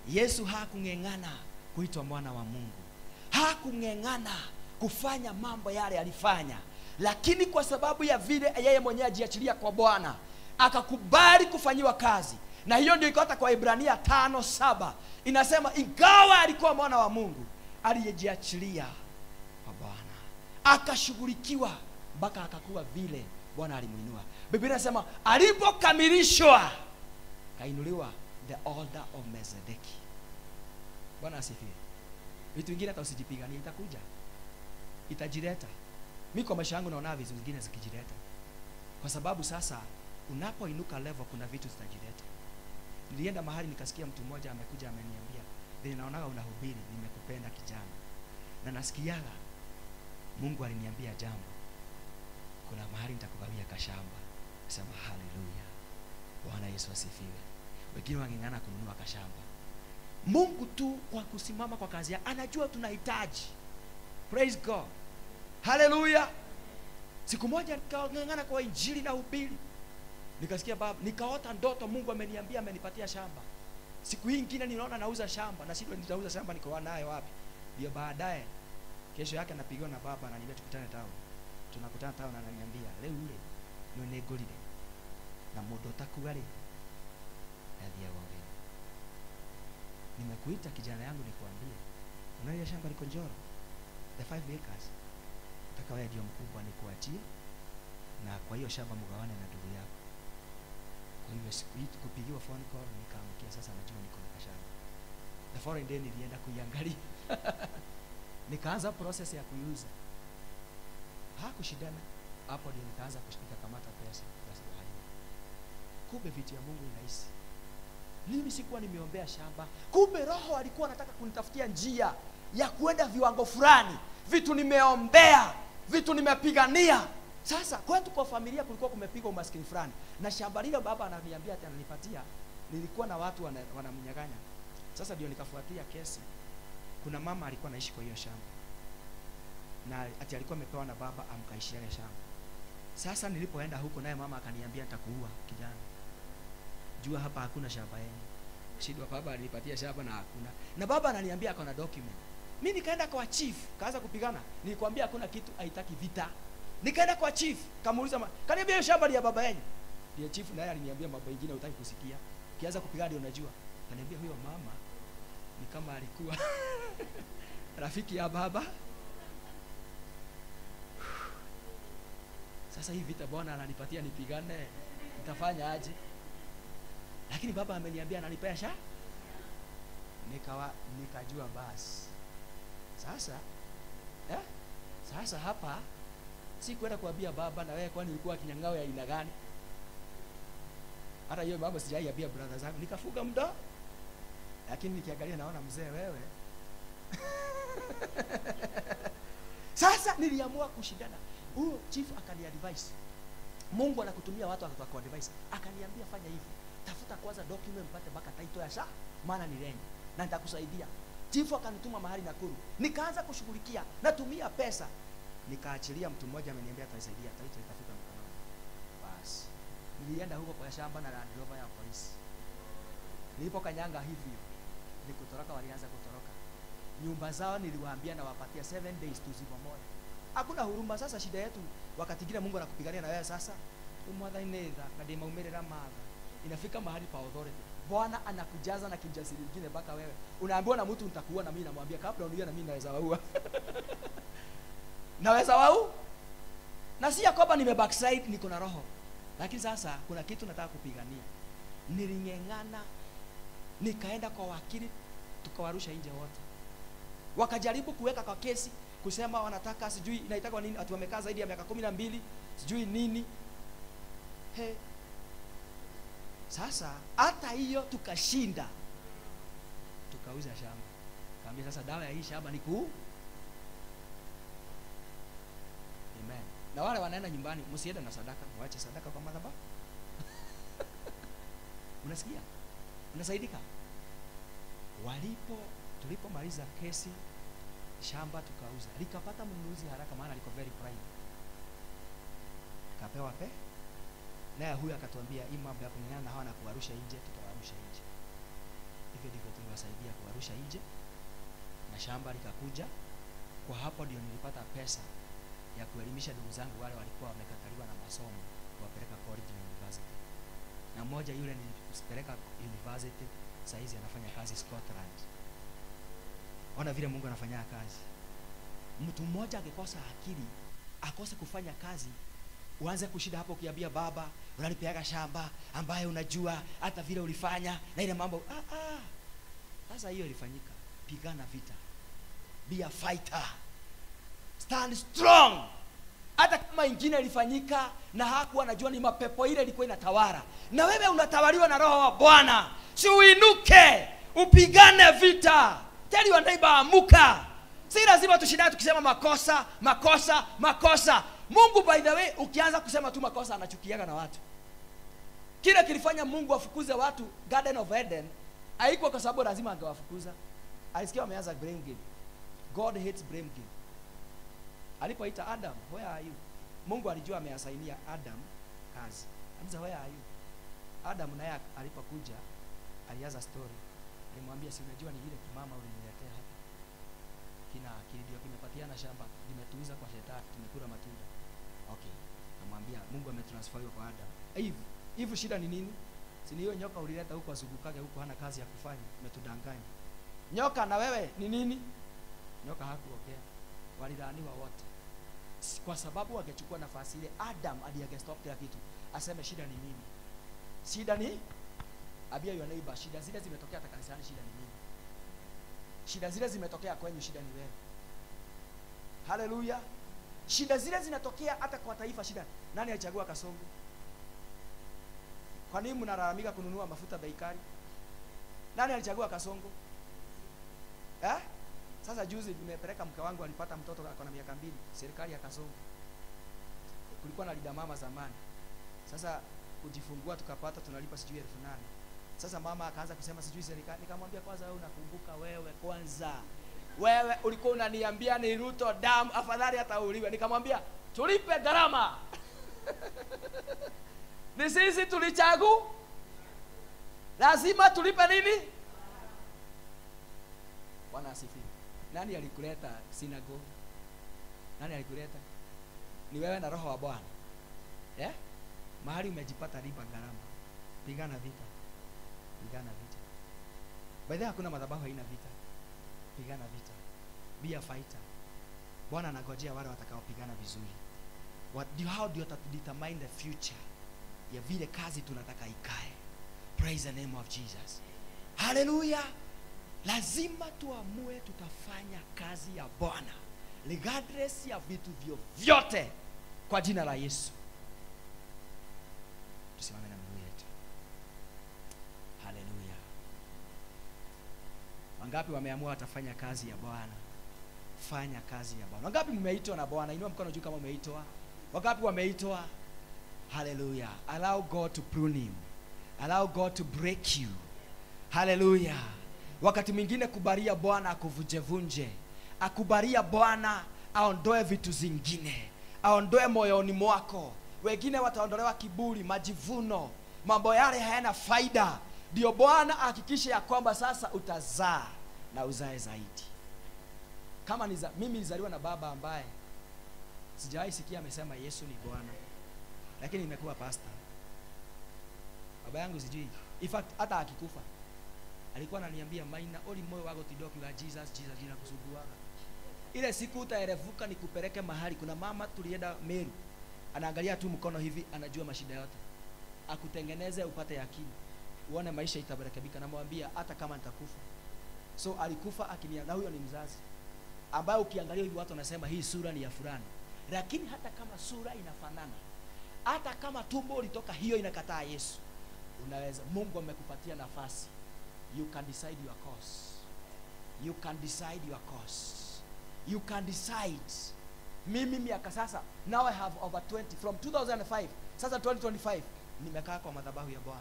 Yesu hakung'eng'ana kuitwa mwana wa Mungu. Hakung'eng'ana kufanya mambo yale alifanya. Lakini kwa sababu ya vile yeye mwenyewe ajiachilia kwa Bwana, akakubali kufanyiwa kazi. Na hiyo ndio iko hata kwa Ibrania 5:7. Inasema ingawa alikuwa mwana wa Mungu, aliyejiachilia kwa Bwana. Akashughulikiwa mpaka akakuwa vile Bwana alimuinua. Biblia inasema alipokamilishwa kainuliwa the order of Melchizedek. Bwana asifiwe. Vitu vingine hata usijipiganie, itakuja. Itajileta. Mimi kwa maisha yangu naona vitu vingine zikijileta. Kwa sababu sasa unapoinuka level kuna vitu zitajileta. Nilienda mahali nikasikia mtu mmoja amekuja ameniambia, "Vile naonaga unahubiri, nimekupenda kijana." Na nasikiaga Mungu aliniambia jambo. Kuna mahali nitakugawia kashamba. Nasema haleluya. Bwana Yesu asifiwe. Wengine wangeng'ana kununua kashamba. Mungu tu kwa kusimama kwa kazi yake anajua tunahitaji. Praise God. Haleluya. Siku moja nikang'ang'ana kwa injili na hubiri. Nikasikia baba, nikaota ndoto Mungu ameniambia amenipatia shamba. Siku hii nyingine ninaona nauza shamba na sio nitauza shamba niko nayo wapi? Ndio baadaye kesho yake napigiwa na baba ananiambia tukutane town. Tunakutana town na ananiambia leo ule ni negolide. Na mundu utakuwa ri athia wao. Nimekuita kijana yangu nikuambie, unaona shamba liko Njoro, the 5 acres. Nataka wewe ndio mkubwa nikuachie, na kwa hiyo shamba mgawane na ndugu yako. Kwa hivyo siku hii tukupigiwa phone call nikaamkia sasa najua niko na shamba. The foreign day nilienda kuiangalia. Nikaanza process ya kuiuza. Hakushindana. Hapo ndio nikaanza kushika kamata pesa. Kumbe vitu ya Mungu ni rahisi. Mimi sikuwa nimeombea shamba. Kumbe Roho alikuwa anataka kunitafutia njia ya kuenda viwango fulani. Vitu nimeombea, vitu nimepigania, Sasa kwetu kwa familia kulikuwa kumepigwa umaskini fulani. Na shamba lile baba ananiambia ati ananipatia, nilikuwa na watu wanamnyang'anya. Sasa ndio nikafuatia kesi. Kuna mama alikuwa anaishi kwa hiyo shamba. Na ati alikuwa amepewa na baba amkaishia ile shamba. Sasa nilipoenda huko naye mama akaniambia nitakuua kijana. Jua hapa hakuna shamba yenu. Shida baba alinipatia shamba na hakuna. Na baba ananiambia ako na document. Mimi nikaenda kwa chief, kaanza kupigana. Nilikwambia hakuna kitu haitaki vita. Nikaenda kwa chief, kamuuliza, kaniambia hiyo shamba ni ya baba yenu. Ndiye chief naye aliniambia mambo mengine hutaki kusikia. Ukianza kupigana ndio unajua. Kaniambia huyo mama ni kama alikuwa rafiki ya baba. Sasa hii vita Bwana ananipatia nipigane, nitafanya aje? Lakini baba ameniambia ananipea sha. Nikajua basi. Sasa sasa hapa si kwenda kuambia baba na wewe kwani ulikuwa kinyang'ao ya aina gani? Hata hiyo mambo sijaiambia brother zangu. Nikafuga muda. Lakini nikiangalia naona mzee wewe. Sasa niliamua kushindana. Huyo chief akaniadvise. Mungu anakutumia watu akakuadvise. Akaniambia fanya hivi. Tafuta kwanza document mpate mpaka title ya sha, maana ni lenye na nitakusaidia. Chief akanituma mahali Nakuru. Nikaanza kushughulikia, natumia pesa. Nikaachilia mtu mmoja ameniambia atanisaidia, title itafika mkononi. Basi. Nilienda huko kwa shamba na Land Rover ya polisi. Nilipokanyanga hivyo, nikutoroka, walianza kutoroka. Nyumba zao niliwaambia na wapatia 7 days tuzibomoe. Hakuna huruma. Sasa shida yetu wakati mwingine Mungu anakupigania na wewe sasa. Umwadha inedha na dema umerera madha. Inafika mahali pa authority. Bwana anakujaza na kijasiri kingine mpaka wewe unaambiwa na mtu nitakuua, na mimi namwambia kabla uniue na mimi naweza waua. Naweza wau? Na si yakoba nime backslide, niko na roho. Lakini sasa kuna kitu nataka kupigania. Niling'eng'ana, nikaenda kwa wakili, tukawarusha nje wote. Wakajaribu kuweka kwa kesi kusema wanataka sijui inaitaka nini, ati wamekaa zaidi ya miaka 12 sijui nini. He. Sasa hata hiyo tukashinda. Tukauza shamba. Kaambia sasa dawa ya hii shamba ni ku. Amen. Na wale wanaenda nyumbani, msiende na sadaka, waache sadaka kwa madhabahu. Unasikia? Unasaidika? Tulipomaliza kesi, shamba tukauza. Likapata mnunuzi haraka maana liko very prime. Kapewa pe. Naye huyu akatuambia hii mambo ya kung'ang'ana na hawa na kuwarusha nje, tutawarusha nje. Hivyo ndivyo tuliwasaidia kuwarusha nje. Na shamba likakuja. Kwa hapo ndio nilipata pesa ya kuelimisha ndugu zangu wale walikuwa wamekataliwa na masomo, kuwapeleka college na university. Na mmoja yule nilimpeleka university, saa hizi anafanya kazi Scotland. Ona vile Mungu anafanya kazi. Mtu mmoja akikosa akili, akose kufanya kazi, uanze kushida hapo ukiambia baba, unanipeaga shamba ambaye unajua hata vile ulifanya na ile mambo. Sasa hiyo ilifanyika. Pigana vita. Be a fighter. Stand strong. Hata kama ingine ilifanyika na hakuwa anajua ni mapepo ile ilikuwa inatawala. Na wewe unatawaliwa na roho wa Bwana. Si uinuke, upigane vita. Tell your neighbor, amuka. Si lazima tushindane tukisema makosa, makosa, makosa. Mungu by the way, ukianza kusema tu makosa anachukiaga na watu. Kile kilifanya Mungu afukuze watu Garden of Eden, haikuwa kwa sababu lazima angewafukuza. Alisikia wameanza blame game. God hates blame game. Alipoita Adam, where are you? Mungu alijua ameasainia Adam kazi. Alimuuliza where are you? Adam naye alipokuja alianza story. Alimwambia si unajua ni ile kimama uliniletea hapa. Kina akili ndio kimepatiana shamba, nimetuuza kwa shetani, tumekula matunda. Okay. Namwambia Mungu ametransfer hiyo kwa Adam. Hivi, hivi shida ni nini? Si ni hiyo nyoka ulileta huko azungukage huko hana kazi ya kufanya, umetudanganya. Nyoka na wewe ni nini? Nyoka hakuongea. Walilaaniwa wote. Kwa sababu wangechukua nafasi ile, Adam aliyestop kila kitu. Aseme shida ni mimi. Shida ni abia your neighbor, shida zile zimetokea hata kanisani, shida ni mimi. Shida zile zimetokea kwenyu, shida ni wewe. Hallelujah. Shida zile zinatokea hata kwa taifa, shida. Nani alichagua Kasongo? Kwa nini mnalalamika kununua mafuta bei kali? Nani alichagua Kasongo? Eh? Sasa juzi nimepeleka mke wangu alipata mtoto akona miaka 2, serikali ya Kasongo. Kulikuwa na Linda Mama zamani. Sasa kujifungua tukapata tunalipa sijui 8,000. Sasa mama akaanza kusema sijui serikali. Nikamwambia kwanza wewe unakumbuka wewe kwanza. Wewe ulikuwa unaniambia ni Ruto damu, afadhali hata uliwe. Nikamwambia tulipe gharama. Ni sisi tulichagu. Lazima tulipe nini? Bwana asifiwe. Nani alikuleta synagogue? Nani alikuleta? Ni wewe na roho wa Bwana. Eh? Mahali umejipata lipa gharama. Pigana vita. Pigana vita. By the way, hakuna madhabahu haina vita. Pigana vita. Be a fighter. Bwana anagojea wale watakaopigana vizuri. How do you determine the future ya vile kazi tunataka ikae? Praise the name of Jesus. Hallelujah. Lazima tuamue tutafanya kazi ya Bwana regardless ya vitu vyovyote, kwa jina la Yesu. Tusimame na miguu yetu. Hallelujah. Wangapi wameamua watafanya kazi ya Bwana? Fanya kazi ya Bwana. Wangapi mmeitwa na Bwana? Inua mkono juu kama umeitwa. Wangapi wameitwa? Hallelujah. Allow God to prune you. Allow God to break you. Hallelujah. Wakati mwingine kubalia Bwana akuvunjevunje. Akubalia Bwana aondoe vitu zingine. Aondoe moyoni mwako. Wengine wataondolewa kiburi, majivuno, mambo yale hayana faida. Ndio Bwana ahakikishe ya kwamba sasa utazaa na uzae zaidi. Kama mimi nilizaliwa na baba ambaye sijawahi sikia amesema Yesu ni Bwana, lakini nimekuwa pastor. Baba yangu sijui. In fact hata akikufa alikuwa ananiambia maina oli moyo wako tidoki wa Jesus Jesus jina kusuguaga. Ile siku utaerevuka nikupeleke mahali. Kuna mama tulienda Meru, anaangalia tu mkono hivi anajua mashida yote. Akutengeneze upate akili, uone maisha itabarakabika. Namwambia hata kama nitakufa. So alikufa akiniambia, huyo ni mzazi ambaye ukiangalia hivi watu wanasema hii sura ni ya fulani. Lakini hata kama sura inafanana, hata kama tumbo ulitoka hiyo inakataa Yesu, unaweza, Mungu amekupatia nafasi. You can decide your course. You can decide your course. You can decide. Mimi miaka sasa, now I have over 20 from 2005 sasa 2025 nimekaa kwa madhabahu ya Bwana.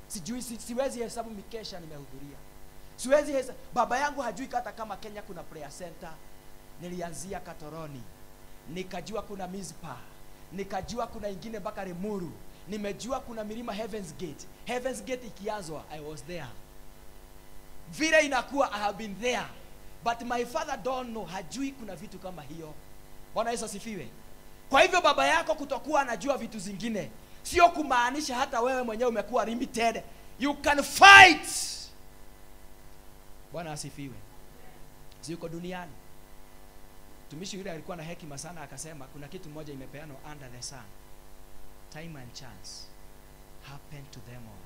Sijui, siwezi hesabu mikesha nimehudhuria. Siwezi hesabu. Baba yangu hajui hata kama Kenya kuna prayer center. Nilianzia Katoroni, nikajua kuna Mizpa, nikajua kuna ingine mpaka Limuru, nimejua kuna milima Heaven's Gate. Heaven's Gate ikianzwa, I was there. Vile inakuwa, I have been there. But my father don't know, hajui kuna vitu kama hiyo. Bwana Yesu asifiwe. Kwa hivyo baba yako kutokuwa anajua vitu zingine sio kumaanisha hata wewe mwenyewe umekuwa limited. You can fight. Bwana asifiwe. Siko duniani. Mtumishi yule alikuwa na hekima sana, akasema kuna kitu moja imepeanwa under the sun. Time and chance happen to them all.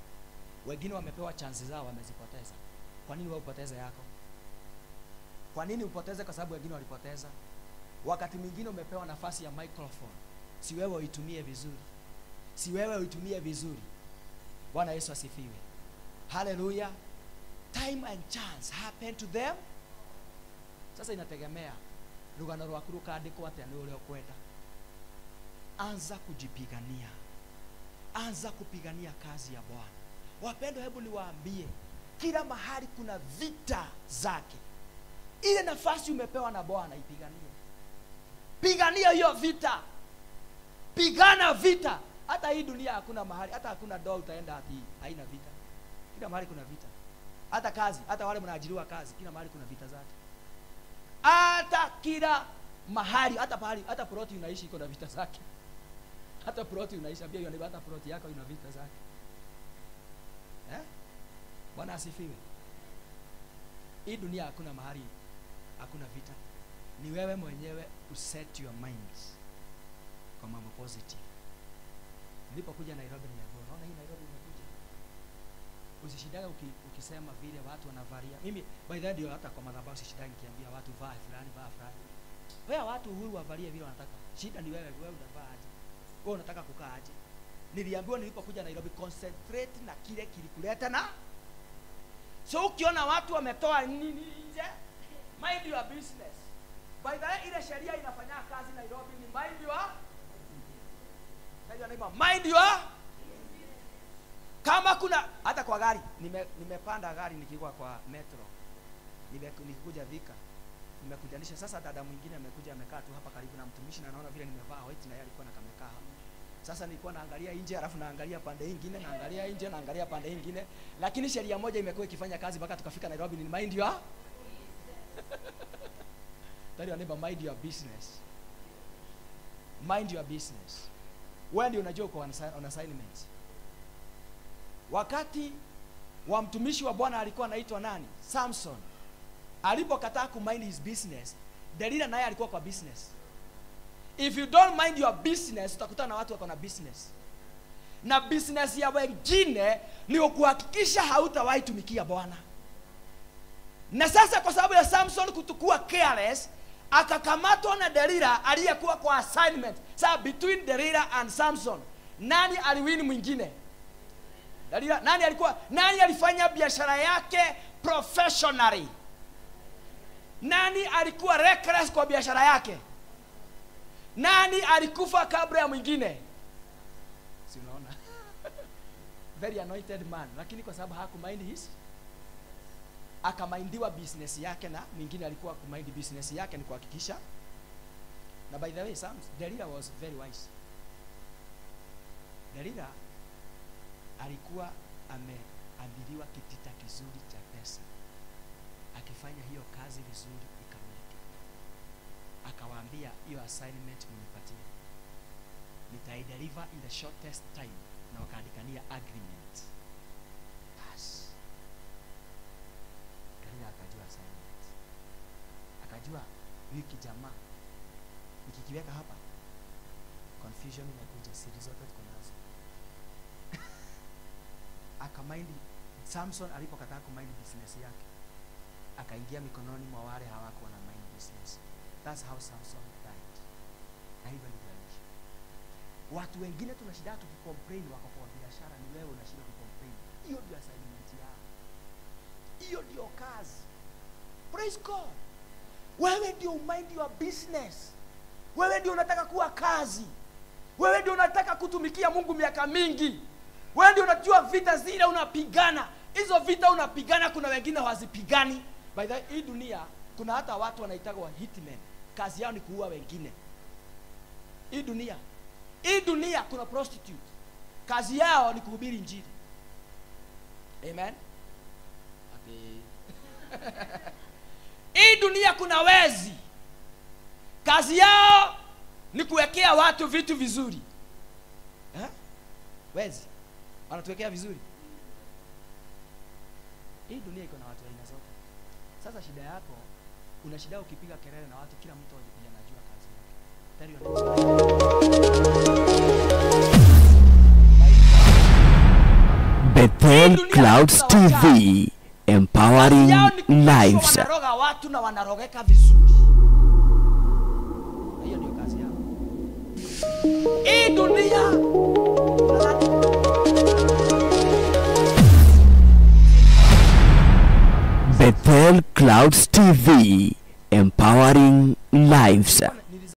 Wengine wamepewa chance zao wamezipoteza. Kwa nini wewe upoteze yako? Kwa nini upoteze? Kwa sababu wengine walipoteza. Wakati mwingine umepewa nafasi ya microphone, si wewe uitumie vizuri. Si wewe uitumie vizuri. Bwana Yesu asifiwe. Hallelujah. Time and chance happen to them. Sasa inategemea rugano rwaku rukandikwo atia ni uria ukwenda. Anza kujipigania. Anza kupigania kazi ya Bwana. Wapendwa, hebu niwaambie, kila mahali kuna vita zake. Ile nafasi umepewa na Bwana ipiganie. Pigania hiyo vita. Pigana vita. Hata hii dunia hakuna mahali, hata hakuna doa utaenda ati haina vita. Kila mahali kuna vita. Hata kazi, hata wale mnaajiriwa kazi, kila mahali kuna vita zake. Hata kila mahali, hata pahali, hata ploti unaishi iko na vita zake. Hata ploti unaishi, ambia yule hata ploti yako ina vita zake. Eh? Bwana asifiwe. Hii dunia hakuna mahali hakuna vita. Ni wewe mwenyewe uset your mind kwa mambo positive. Nilipokuja Nairobi nimeona, naona hii Nairobi imekuja. Usishidage ukisema vile watu wanavalia. Mimi by the way ndio hata kwa madhabahu sishidage nikiambia watu vaa fulani, vaa fulani. Wewe watu uhuru wavalie vile wanataka. Shida ni wewe, wewe unavaa aje? Wewe unataka kukaa aje? Niliambiwa nilipokuja Nairobi, concentrate na kile kilikuleta na. So ukiona watu wametoa nini nje, mind your business. By the way, ile sheria inafanya kazi Nairobi ni mind your. Mind your, kama kuna hata kwa gari, nimepanda gari nikiwa kwa metro, nikikuja Thika, nimekujanisha sasa. Dada mwingine amekuja amekaa tu hapa karibu na mtumishi, na naona vile nimevaa white na yeye alikuwa amekaa hapa. Sasa nilikuwa naangalia nje, alafu naangalia pande nyingine, naangalia nje, naangalia pande nyingine, lakini sheria moja imekuwa ikifanya kazi mpaka tukafika Nairobi, ni mind your tell your neighbor, mind your business. Mind your business. Wewe ndio unajua uko on assignment. Wakati wa mtumishi wa Bwana alikuwa anaitwa nani? Samson. Alipokataa ku mind his business, Delila naye alikuwa kwa business. If you don't mind your business, utakutana na watu wako na business. Na business ya wengine ni kuhakikisha hautawahi tumikia Bwana. Na sasa kwa sababu ya Samson kutukua careless, akakamatwa na Delila aliyekuwa kwa assignment. Sasa between Delila and Samson, nani aliwin mwingine? Delila. Nani alifanya biashara yake professionally? Nani alikuwa reckless kwa biashara yake? Nani alikufa kabla ya mwingine? Si unaona? Very anointed man, lakini kwa sababu hakumind his, akamindiwa business yake, na mwingine alikuwa kumind business yake ni kuhakikisha. Na by the way, Delila was very wise. Delila alikuwa ameambiliwa kitita kizuri cha pesa. Akifanya hiyo kazi vizuri ikamilike. Akawaambia hiyo assignment mnipatie, nitaideliver in the shortest time. Na wakaandikania agreement. Bas. Delila akajua assignment. Akajua wiki jamaa nikikiweka hapa confusion inakuja, siri zote tuko nazo. Akamind. Samson alipokataa kumind business yake, akaingia mikononi mwa wale hawakuwa na mind business. That's how Samson died. Na hivyo ndivyo aliishi. Watu wengine tunashida tukicomplain wako kwa biashara, ni wewe unashinda kucomplain. Hiyo ndio assignment yao. Hiyo ndio kazi. Praise God. Wewe ndio mind your business. Wewe ndio unataka kuwa kazi. Wewe ndio unataka kutumikia Mungu miaka mingi. Wewe ndio unajua vita zile unapigana. Hizo vita unapigana, kuna wengine hawazipigani. By the way, hii dunia kuna hata watu wanaitwa hitmen. Kazi yao ni kuua wengine. Hii dunia kuna prostitute. Kazi yao ni kuhubiri injili. Amen. Okay. Hii dunia kuna wezi. Kazi yao ni kuwekea watu vitu vizuri. Eh? Wezi wanatuwekea vizuri. Hii dunia iko na watu aina zote. Sasa shida yako, una shida ukipiga kelele na watu, kila mtu anajua kazi yake. Bethel Clouds TV, empowering lives. Wanaroga watu na wanarogeka vizuri. Na hiyo ndio kazi yao. Hii dunia Bethel Clouds TV, empowering lives.